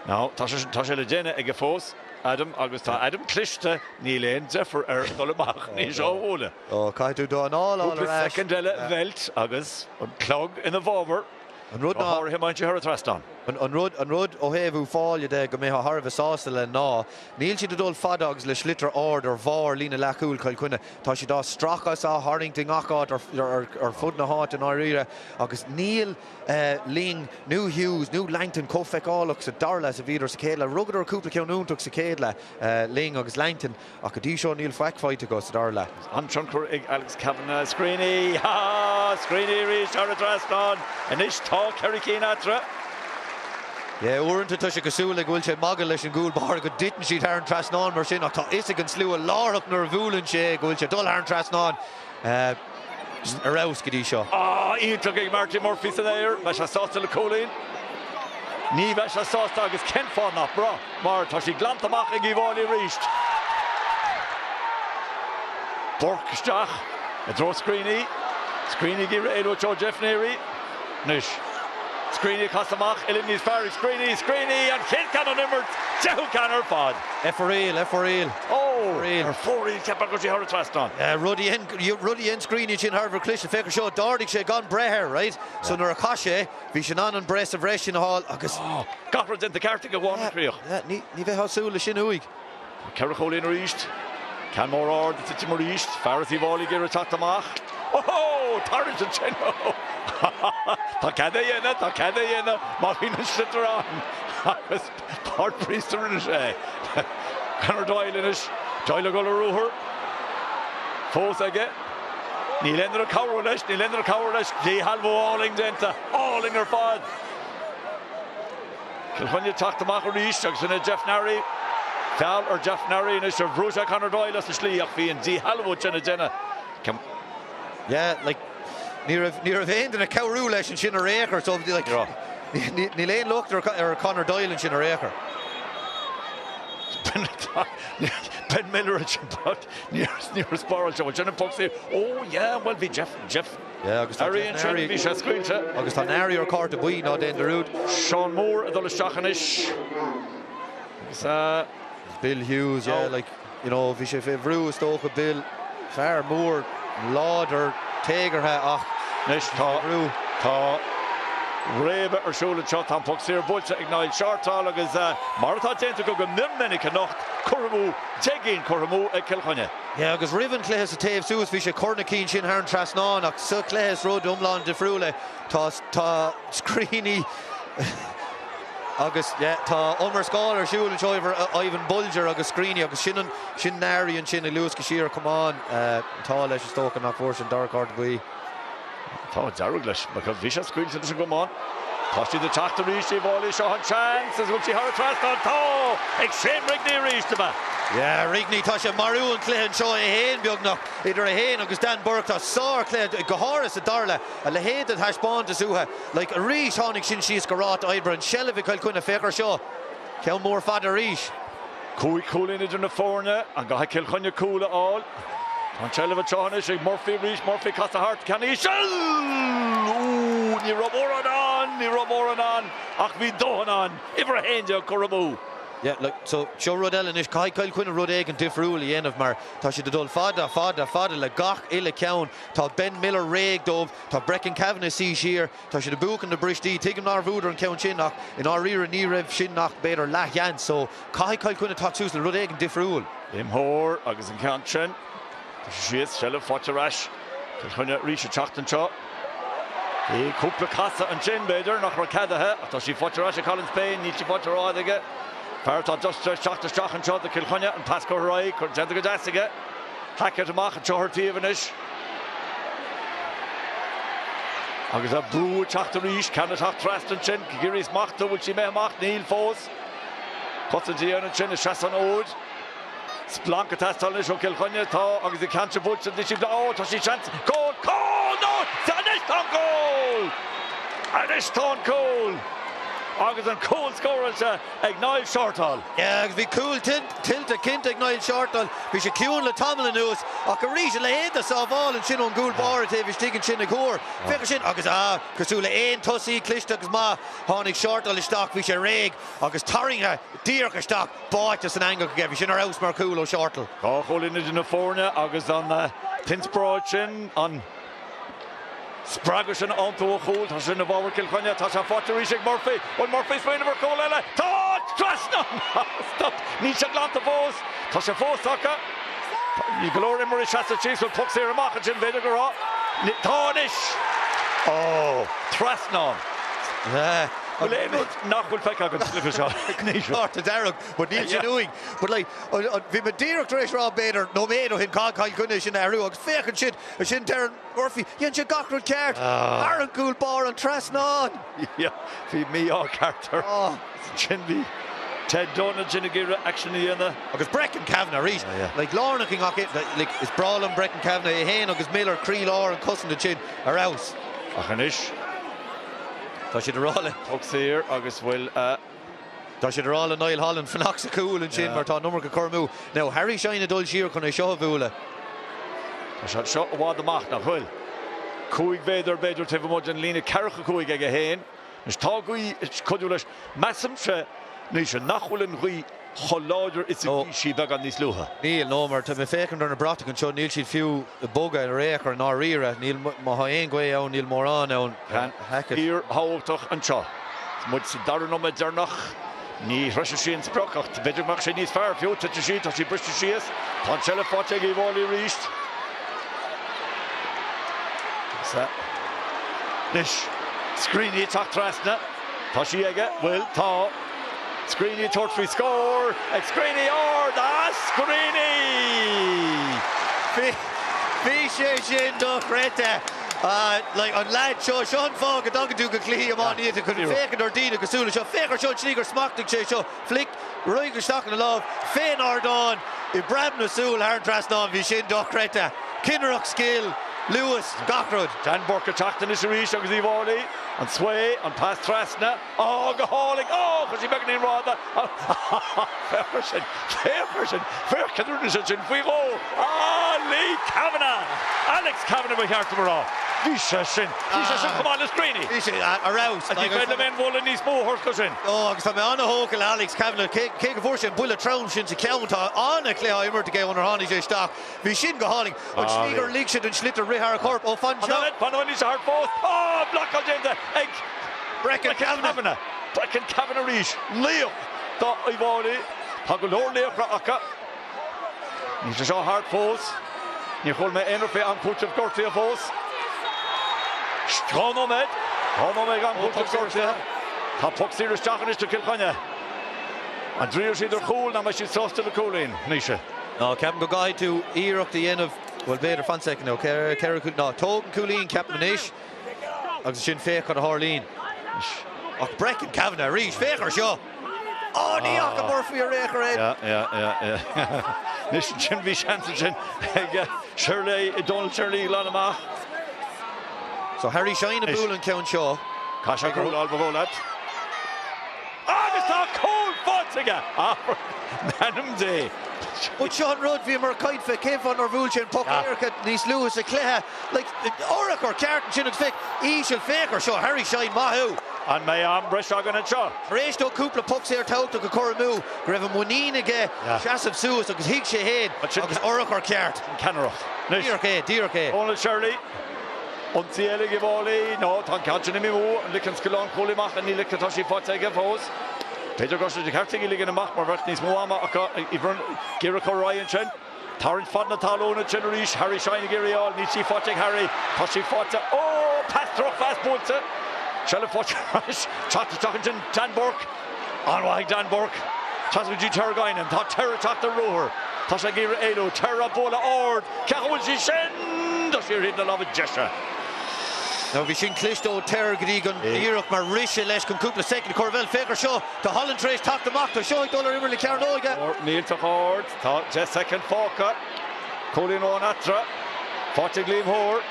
Now, tá sé, tá sé le déanamh aige fós, Adam, agus tá Adam cliste, níl aon deifir air dul amach anois á bhualadh. Ó, caithfidh tú do anáil a fháil Cúpla ar ais. soicind eile a mheilt agus an clog ina bhfabhar, An rud go ná, háirithe má théann sé thar an trasnán. an, an rud, an rud ó thaobh Uíbh Fhailí de go mbeifeá thar a bheith sásta le ná, níl siad ag dul fada agus le sliotar ard ar bharr líne leathchúil Chill Chainnigh. Tá siad á stracadh is á tharraingt i ngach áit ar, ar, ar fud na háite i ndáiríre agus níl, Ling nó Hughes nó Langton chomh feiceálach sa dara leath is a bhíodar sa chéad leath. Rugadar cúpla ceann iontach sa chéad leath, Ling agus Langton, ach go dtí seo níl faic faighte acu sa dara leath. An-tionchar ag Alex Kavanagh. Screeney! Ha! Screeney arís thar an trasnán. Anois tá 4 cinn eatarthu. Yeah, uaireanta tá sé cosúil le go bhfuil sé ag magadh leis an gcúl báire go dtiteann siad thar an trasnán mar sin ach tá fhios ag an slua láithreach nuair a bhuaileann sé go bhfuil sé ag dul thar an trasnán. Ar fheabhas go dtí seo. Ah, iontach ag Marty Murphy san aer. Beidh sé sásta le cúilín. Ní bheidh sé sásta agus cén fáth nach mbeadh? Mar tá sí glanta amach ag Uíbh Fhailí arís. Burke isteach i dtreo Screeney. Screeney ag iarraidh éalú ó Jeff Neary. Anois. Screeney ag casadh amach, uillinn níos fearr ag Screeney, Screeney, an chéad ceann ón imirt, deichiú ceann ar fad. Ar fóraoil, ar fóraoil. Ó, ar fóraoil, cheapfá go raibh sé thar an trasnán. Rud a dhein, rud a dhein Screeney ansin thar a bheith cliste, féach ar seo, d'ardaigh sé gan breith air, right? So nuair a chaith sé, bhí sé in ann an breith sa bhreis sin a fháil agus. Gach rud déanta ceart aige ó am go críoch. Yeah, ní, ní bheifeá ag súil le sin uaidh. 4 chúilín arís. Ceann mór ard ag titim arís. Fear as Uíbh Fhailí ag iarraidh teacht amach. Ohó! Tarraingt ansin! Tá cead é a dhéanamh, tá cead é a dhéanamh má bhíonn an sliotar ann. Agus Bart Priest a rinne sé. Conor Doyle anois. Doyle ag dul ar ruathar. Fós aige. Níl aon duine ag cabhrú leis, níl aon duine ag cabhrú leis. Díshealbhú álainn déanta. Álainn ar fad. Cill Chainnigh ag teacht amach arís agus sin é Jeff Nari. Feall ar Jeff Nari anois ar bhrúigh sé Conor Doyle as a shlí ach bhí an díshealbhú sin a déanamh. Yeah, like, Ní raibh ní raibh aon duine ag cabhrú leis ansin ar aon chor so like níl aon locht ar Conor Doyle ansin ar aon chor. Ben Miller ansin but níor spáráil sé bhuel sin an poc saor. Oh yeah bhuel bhí Jeff Jeff Yeah agus tá Nari Jeff ansin Nari bhí sé scaoilte. Agus tá Nari ar cárta buí ná déan dearúd. Seán Moore ag dul isteach anois agus Bill Hughes yeah like You know, bhí sé fé bhrú is dócha, Bill, fear mór láidir téagartha ach Anois tá brú. Tá réabadh ar siúl anseo, tá an poc saor buailte ag Niall Shortall agus mar atá déanta acu go mion minic anocht, curtha amú, 10 gcinn curtha amú ag Cill Chainnigh. Yeah, agus roimh an chluiche sa taobh suas bhí sé cur na cinn sin thar an trasnán ach sa chluiche is rud iomlán difriúil é. Tá tá Screeney Agus yeah tá iomrascáil ar siúl anseo idir Ivan Bolger agus Screeney agus sin an sin Nari ansin ag luascadh siar come on an t-ádh leis is dócha nach bhfuair sé an dara cárta buí. Tá dearg leis because bhí sé scaoilte leis an gcamán. Tá siad ag teacht arís Uíbh Fhailí seo an seans is bhfuil sí thar an trasnán tá ag Shane Rigney arís ab ea? Yeah Rigney tá sé ag marú an chluiche anseo é féin beagnach idir é féin agus Dan Burke tá sár chluiche go háirithe sa dara leath a leithéid de thaispeántas uathu. Like, arís tháinig sin síos go ráta oibre, an tseilbh ag Cill Chainnigh, féach ar seo, ceann mór fada arís. Cúig chúilín idir na foirne, an gcaithfidh Cill Chainnigh cúl a fháil? Tá an tseilbh anseo anois ag Murphy arís, Murphy casadh thart, ceann íseal! Ooh, ní raibh mórán ann, ní raibh mórán ann, ach bhí dóthain ann, uimhir 11 curtha amú. Yeah, like, so, seo rud eile anois, caithfidh Cill Chainnigh rud éigin difriúil a dhéanamh mar tá siad ag dul fada, fada, fada le gach uile ceann. Tá Ben Miller réidh dóibh. Tá Brecon Kavanagh suí siar, tá siad ag buachan na bristí, tuigim nár bhuadar an ceann sin ach i ndáiríre ní raibh sin ach b'fhéidir leathsheans so caithfidh Cill Chainnigh teacht suas le rud éigin difriúil. Imreoir agus an ceann sin, tá sé síos, seilbh faighte ar ais, Cill Chainnigh arís ag teacht anseo. Bhí cúpla casadh ansin b'fhéidir nach raibh ceadaithe ach tá sí faighte ar ais ag Colin Spain, níl sí faighte rófhada aige. Fear atá just tar éis teacht isteach anseo do Chill Chainnigh, an pas curtha ar aghaidh, déanta go deas aige. Hackett amach anseo ar taobh anois. Agus an brú ag teacht arís, ceann ag teacht trasna ansin, ag iarraidh smachtú, bhfuil sí imithe amach? Níl fós. Cosaint a dhéanamh ansin i seasán úd. Splanc ag teastáil anois ó Chill Chainnigh, tá, agus an ceann seo buailte, níl sí, ó, tá sí seans, cúl, cúl, no, anois tá an cúl! Anois tá an cúl! Agus an cúl scóráilte ag Niall Shortall. Yeah, agus bhí cúl tuillte cinnte ag Niall Shortall. Bhí sé ciúin le tamall anuas ach arís a leithéid de sábháil ansin ón gcúl báire taobh istigh ansin ag Hoare. Féach ar sin agus ah, cosúil le aon tosaí cliste agus maith, tháinig Shortall isteach, bhí sé réidh agus tarraingthe díreach isteach, báite san eangach aige. Bhí sin ar fheabhas mar chúl ó Shortall. Dhá chúilín idir na foirne agus an t-inspioráid sin, an. Spreagadh sin iontu ó chúl. Tá sin i bhfabhar Chill Chainnigh. Tá sé faighte arís ag Murphy. Bhfuil Murphy ag smaoineamh ar chúl eile? Tá! Trasna! Stop! Níl sé glanta fós. Tá sé fós acu. Bhí go leor imreoirí seasta síos. Bhfuil poc saor amach ansin? B'fhéidir go raibh. Tá anois! Ó! Trasnán! Bhfuil aon rud nach bhfuil feicthe agat sa chluiche seo? Cárta dearg, but níl sin uainn. But like, bhí mé díreach tar éis rá b'fhéidir nóiméad ó shin caithfidh Cill Chainnigh sin a athrú agus féach ansin, Ansin Darren Murphy, dhein sé gach rud ceart, thar an gcúl báire, an trasnán! Bhí mí-ádh ceart air. Ansin bhí Ted Dunne ansin ag iarraidh aicsean a dhéanamh. Agus Brecon Kavanagh arís, like lárnach i ngach like is breá liom Brecon Kavanagh, é féin agus Miller, croílár an chosaint ansin, ar fheabhas. Ach anois. Tá siad ag rá le. Poc saor agus bhfuil a. Tá siad ag rá le Niall Holland fanacht sa chúl ansin mar tá an iomarca curtha amú. Now Harry Shine ag dul siar chun é seo a bhualadh. Tá sé seo i bhfad amach, nach bhfuil? 5 mhéadar b'fhéidir taobh amuigh den líne, ceathracha 5 aige féin. Anois tá gaoth ag cuidiú leis. Measaimse, Naoise, nach bhfuil an ghaoth chomh láidir is a bhí sí beagán níos luaithe. Níl, no, mar tá mé ag féachaint ar na bratacha anseo, níl siad fiú ag bogadh ar aon chor i ndáiríre. Níl, má tá aon ghaoth ann, níl mórán ann. Ceann fíorthábhachtach anseo. Is muid sa dara nóiméad deireanach. Ní shroisfidh sí an sprioc ach b'fhéidir go mbeadh sé níos fearr fiú. Titfidh sí, tá sí briste síos. Tá an tseilbh faighte ag Uíbh Fhailí arís. Anois, Screeney ag teacht trasna. Tá sí aige, bhfuil, tá. Screeney ag tabhairt faoi scór ag Screeney ard ah Screeney! Bhí sé sin dochreidte. Like an leaid seo, seo an fáth go dtagann tú go cluichí iománaíochta chun féachaint ar daoine cosúil le seo. Féach ar seo an tslí gur smachtaigh sé seo. Flic, rith isteach ina lámh, fén ardán, i bpreab na súl thar an trasnán. Bhí sin dochreidte. Cinnireacht scil. Luas, gach rud. Dan Burke ag teacht anois arís agus Uíbh Fhailí, an svae, an pas trasna, á, go hálainn, á, chuir sí beagáinín rófhada, féach air sin, féach air sin, féach cad a rinne sé sin faoi dhó, á, Lee Kavanagh, Alex Kavanagh ba cheart dom a rá, bhí sé sin, bhí sé sin chomh maith le Screeney. Bhí sé ar fheabhas. Ní féidir liom aon mholadh níos mó a thabhairt dó sin. Ó, agus tá mé an-thógtha le Alex Kavanagh, cé go bhfuair sé an buille trom sin sa cheann, tá an-chluiche á imirt aige ónar tháinig sé isteach. Bhí sin go hálainn. An tslí gur lig sé don sliotar rith thar a chorp. Ó, fan anseo. Fan níl sé thart fós. Á, blocáil déanta ag Brecon Kavanagh. Brecon Kavanagh arís. Laoch do Uíbh Fhailí. Tá go leor laochra acu. Níl sé seo thart fós. Níor chuala mé aon rud faoi am cúitimh gortaithe fós. 2 nóiméad. 2 nóiméad am cúitimh gortaithe. Tá poc saor isteach anois do Chill Chainnigh. An dtriailfidh siad ar chúl nó an mbeidh siad sásta le cúilín? Naoise. Ná, ceapaim go gcaithfidh tú iarracht a dhéanamh, bhuel b'fhéidir, fan soicind, nó 4 cúl, ná, tóg an cúilín, ceapaim anois, agus ansin féach cad a tharlaíonn. Ach Brecon Kavanagh arís, féach ar seo! Á, ní fhaca Murphy ar aon chor é! Yeah, yeah, yeah, yeah. Anois ansin bhí seans ansin ag Shirley, Donal Shirley glan amach. So Harry Shine ag bualadh an ceann seo. Caithfidh sé cúl a fháil, ba mhó leat. Agus tá cúl faighte aige! M'anam Dé! But seo an rud, bhíomar ag caint fé cén fáth nár bhuail sé an poc éirice níos luaithe sa chluiche. Like, urchar ceart ansin agus féach, íseal, féach ar seo, Harry Shine, maith thú! An mbeidh am breise againn anseo? Tar éis dó cúpla poc saor tábhachtach a chur amú, go raibh an muinín aige seasamh suas agus thuig sé féin agus urchar ceart. Sin ceannaireacht. Anois. Díreach é, díreach é. Donal Shirley. Ionsaí eile ag Uíbh Fhailí. Nó tá an ceann sin imithe amú. An ligfidh an lánchúlaí amach? Ní ligfidh, tá sí faighte aige fós. B'fhéidir go raibh sé de cheart aige ligean amach mar bheadh níos mó ama acu ag iarraidh cur ar aghaidh ansin. Tarraingt fad na talún ansin arís. Harry Shine ag iarraidh a fháil. Níl sí faighte ag Harry. Tá sí faighte. Ó! Pas drochphas buailte. Seilbh faighte ar ais. Teacht isteach ansin Dan Burke. An-mhaith ag Dan Burke. Trasna go dtí Ter Guinan. Tá Ter ag teacht ar ruathar. Tá sé ag iarraidh éalú. Ter á bualadh ard. Cé acu bhfuil sí sin? Tá sí ar thaobh na láimhe deise. Now bhí sin cliste ó Ter go dtí an iarracht mar rith sé leis chun cúpla soicind a chur. Bhuel, féach ar seo. Tá Holland tar éis teacht amach. Tá seo ag dul ar imir na cearnóige. Millteach ard. Tá 10 soicind fágtha. Cúilín amháin eatarthu. Faighte ag Liam Hoare.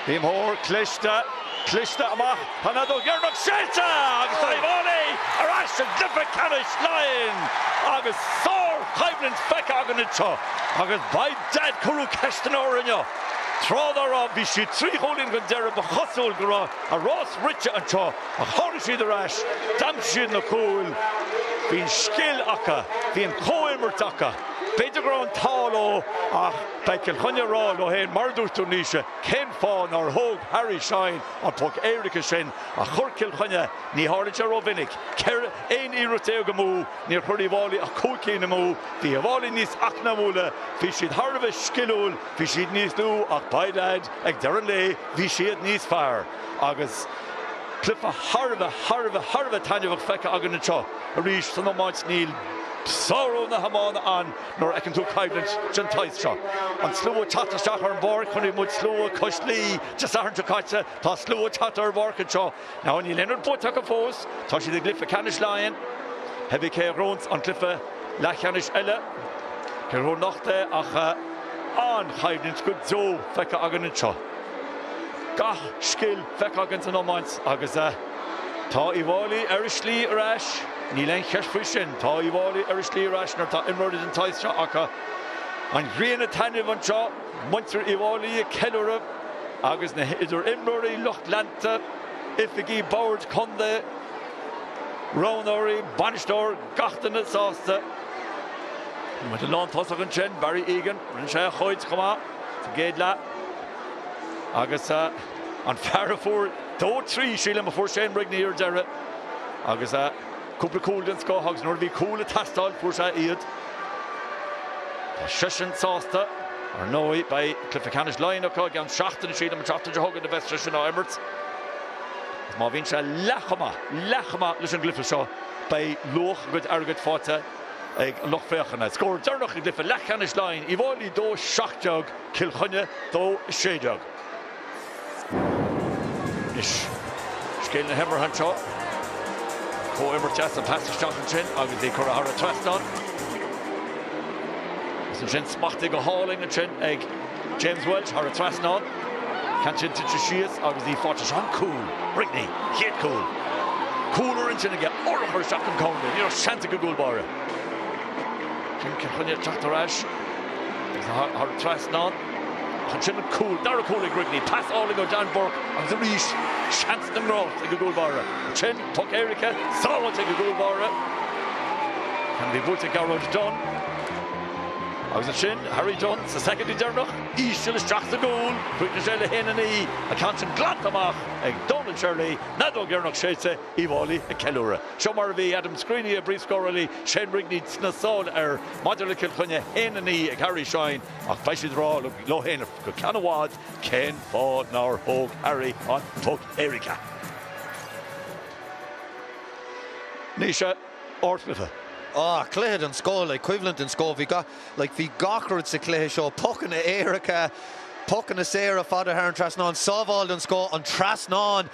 Liam Hoare cliste. Cliste amach. Tá an fheadóg dheireanach séidte agus tá Uíbh Fhailí ar ais i gcluiche ceannais Laighean agus sárchoimhlint feicthe againn anseo agus by dad cuireadh ceisteanna orainn inniu. Tráth dá raibh, bhí siad trí chúilín chun deiridh, ba chosúil go raibh a rás rite anseo ach tháinig siad ar ais, d'aimsigh siad na cúil, bhí an scil acu, bhí an chomhimirt acu. B'fhéidir go raibh an t-ádh leo ach beidh Cill Chainnigh ag rá leo féin, mar a dúirt tú Naoise, cén fáth nár thóg Harry Shine an poc éirice sin a chuir Cill Chainnigh, ní tharlaíonn sé rómhinic, 14 aon iarracht amú, níor chuir Uíbh Fhailí ach 5 cinn amú, bhí Uíbh Fhailí níos eacnamúla, bhí siad thar a bheith sciliúil, bhí siad níos lú ach by dad, ag deireadh an lae, bhí siad níos fearr agus cluiche thar a bheith, thar a bheith, thar a bheith taitneamhach feicthe againn anseo arís san iomáint. Níl sárú na hiomána ann nuair a fheiceann tú coimhlint den tsaghas seo. An slua ag teacht isteach ar an bpáirc, chonaic muid slua cois Laoi Dé Sathairn seo caite, tá slua ag teacht ar an bpáirc anseo. Now níl aon rud buaite acu fós, tá siad i gcluiche ceannais Laighean, cibé cé a ghnóthaíonns an cluiche leathcheannais eile, cé gur anocht é ach an-choimhlint go deo feicthe againn anseo. Gach scil feicthe againn san iomáint agus tá Uíbh Fhailí ar a slí ar ais, níl aon cheist faoi sin, tá Uíbh Fhailí ar a slí ar ais nuair atá imreoirí den tsaghas seo acu. An ghrian ag taitneamh anseo, muintir Uíbh Fhailí ag ceiliúradh agus na idir imreoirí, lucht leanta, oifigigh boird contae, roghnóirí, bainisteoir, gach duine sásta. Bhí muid i lántosach ansin, Barry Egan, rinne sé a chuid chomh maith sa gcéad leath. Agus an fear a fuair 2-3, sílim, a fuair Shane Rigney ar deireadh. Agus cúpla cúl den scoth agus nuair a bhí cúl ag teastáil fuair sé iad. Tá seisean sásta. Ar ndóigh, beidh cluiche ceannais Laighean acu i gceann seachtaine, sílim, an tseachtain seo chugainn a bheas sé sin á imirt. Agus má bhíonn sé leath chomh maith, leath chomh maith leis an gcluiche seo, beidh luach a gcuid airgid faighte ag an lucht féachana. Scór deireanach i gcluiche leathcheannais Laighean, Uíbh Fhailí 2, 17, Cill Chainnigh 2, 16. Anois, scéal na himeartha anseo. Comhimirt deas, an pas isteach ansin agus í curtha thar an trasnán. Agus ansin smachtaithe go hálainn ansin ag James Walsh thar an trasnán. Ceann sin tite síos agus í faighte. Seo an cúl. Rigney, chéad cúl. Cúl ar intinn aige, urchar isteach an cúinne. Ní raibh seans ag an gcúl báire. Sin Cill Chainnigh ag teacht ar ais agus thar an trasnán. Ansin an cúl, dara cúl ag Rigney. Pas álainn ó Dan Burke agus arís seans na ngrást ag an gcúl báire. Ansin poc éirice, sábháilte ag an gcúl báire. Ceann a bhí buailte ag Gearóid Dunne. Agus ansin Harry Dunne sa soicind deireanach, íseal isteach sa gcúl. Chríochnaigh sé le 1-9. An ceann sin glanta amach ag Donal Shirley. Feadóg dheireanach séidte, Uíbh Fhailí ag ceiliúradh. Seo mar a bhí Adam Screeney, a bpríomhscórálaí, Shane Rigney sna sála air maidir le Cill Chainnigh, 1-9 ag Harry Shine ach beidh siad ag rá leo féin go ceann i bhfad cén fáth nár thóg Harry an poc éirice. Naoise, ardchluiche. Ah, cluiche den scoth, like, coimhlint den scoth. Bhí gach, like, bhí gach rud sa chluiche seo, pocanna éirice, pocanna saora fada thar an trasnán, sábháil den scoth, an trasnán,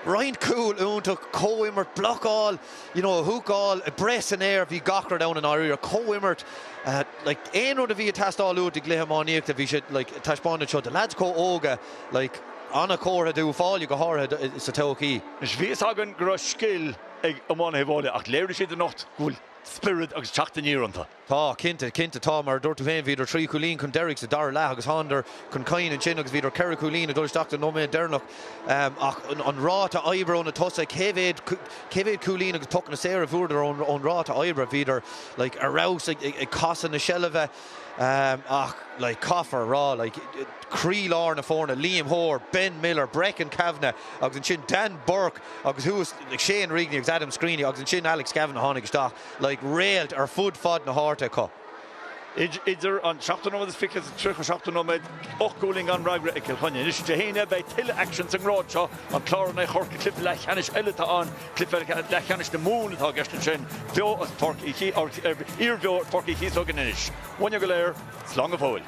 roinnt cúl iontach, comhimirt, blocáil, you know, húcáil, breith san aer, bhí gach rud ann i ndáiríre, comhimirt, like, aon rud a bhí ag teastáil uait i gcluiche iománaíochta, bhí sé, like, taispeánadh anseo do lads chomh óga, like, an-chomhartha d'Uíbh Fhailí go háirithe sa todhchaí. Anois, bhí fhios againn go raibh scil ag iománaithe Uíbh Fhailí ach léirigh siad anocht go bhfuil spiorad agus teacht aniar iontu. Tá, cinnte, cinnte tá. Mar a dúirt tú féin, bhíodar trí chúilín chun deiridh sa dara leath agus thánadar chun cinn ansin agus bhíodar ceithre chúilín ag dul isteach don nóiméad deireanach. Ach an ráta oibre ó na tosaithe, cé mhéad, cé mhéad cúilín agus pocanna saora a bhuadar ón ráta oibre? Bhíodar like ar fheabhas ag casadh na seilbhe. Ach like caithfear a rá like croílár na foirne, Liam Hoare, Ben Miller, Brecken Kavanagh agus ansin Dan Burke agus thuas like Shane Rigney agus Adam Screeney agus ansin Alex Kavanagh a tháinig isteach. Like réalt ar fud fad na háite acu. Idir an 7 nóiméad is 20 is 37 nóiméad, 8 gcúilín gan fhreagra ag Cill Chainnigh. Anois Dé hAoine beidh tuilleadh aicsin sa ngrád seo, An Clár in aghaidh Chorcaí, cluiche leathcheannais eile atá ann, cluiche leathcheannais na Mumhan atá i gceist ansin, beo as Páirc Uí iarbheo ar Pháirc Uí Chíosóg in Inis. Uainne go léir, slán go fóill.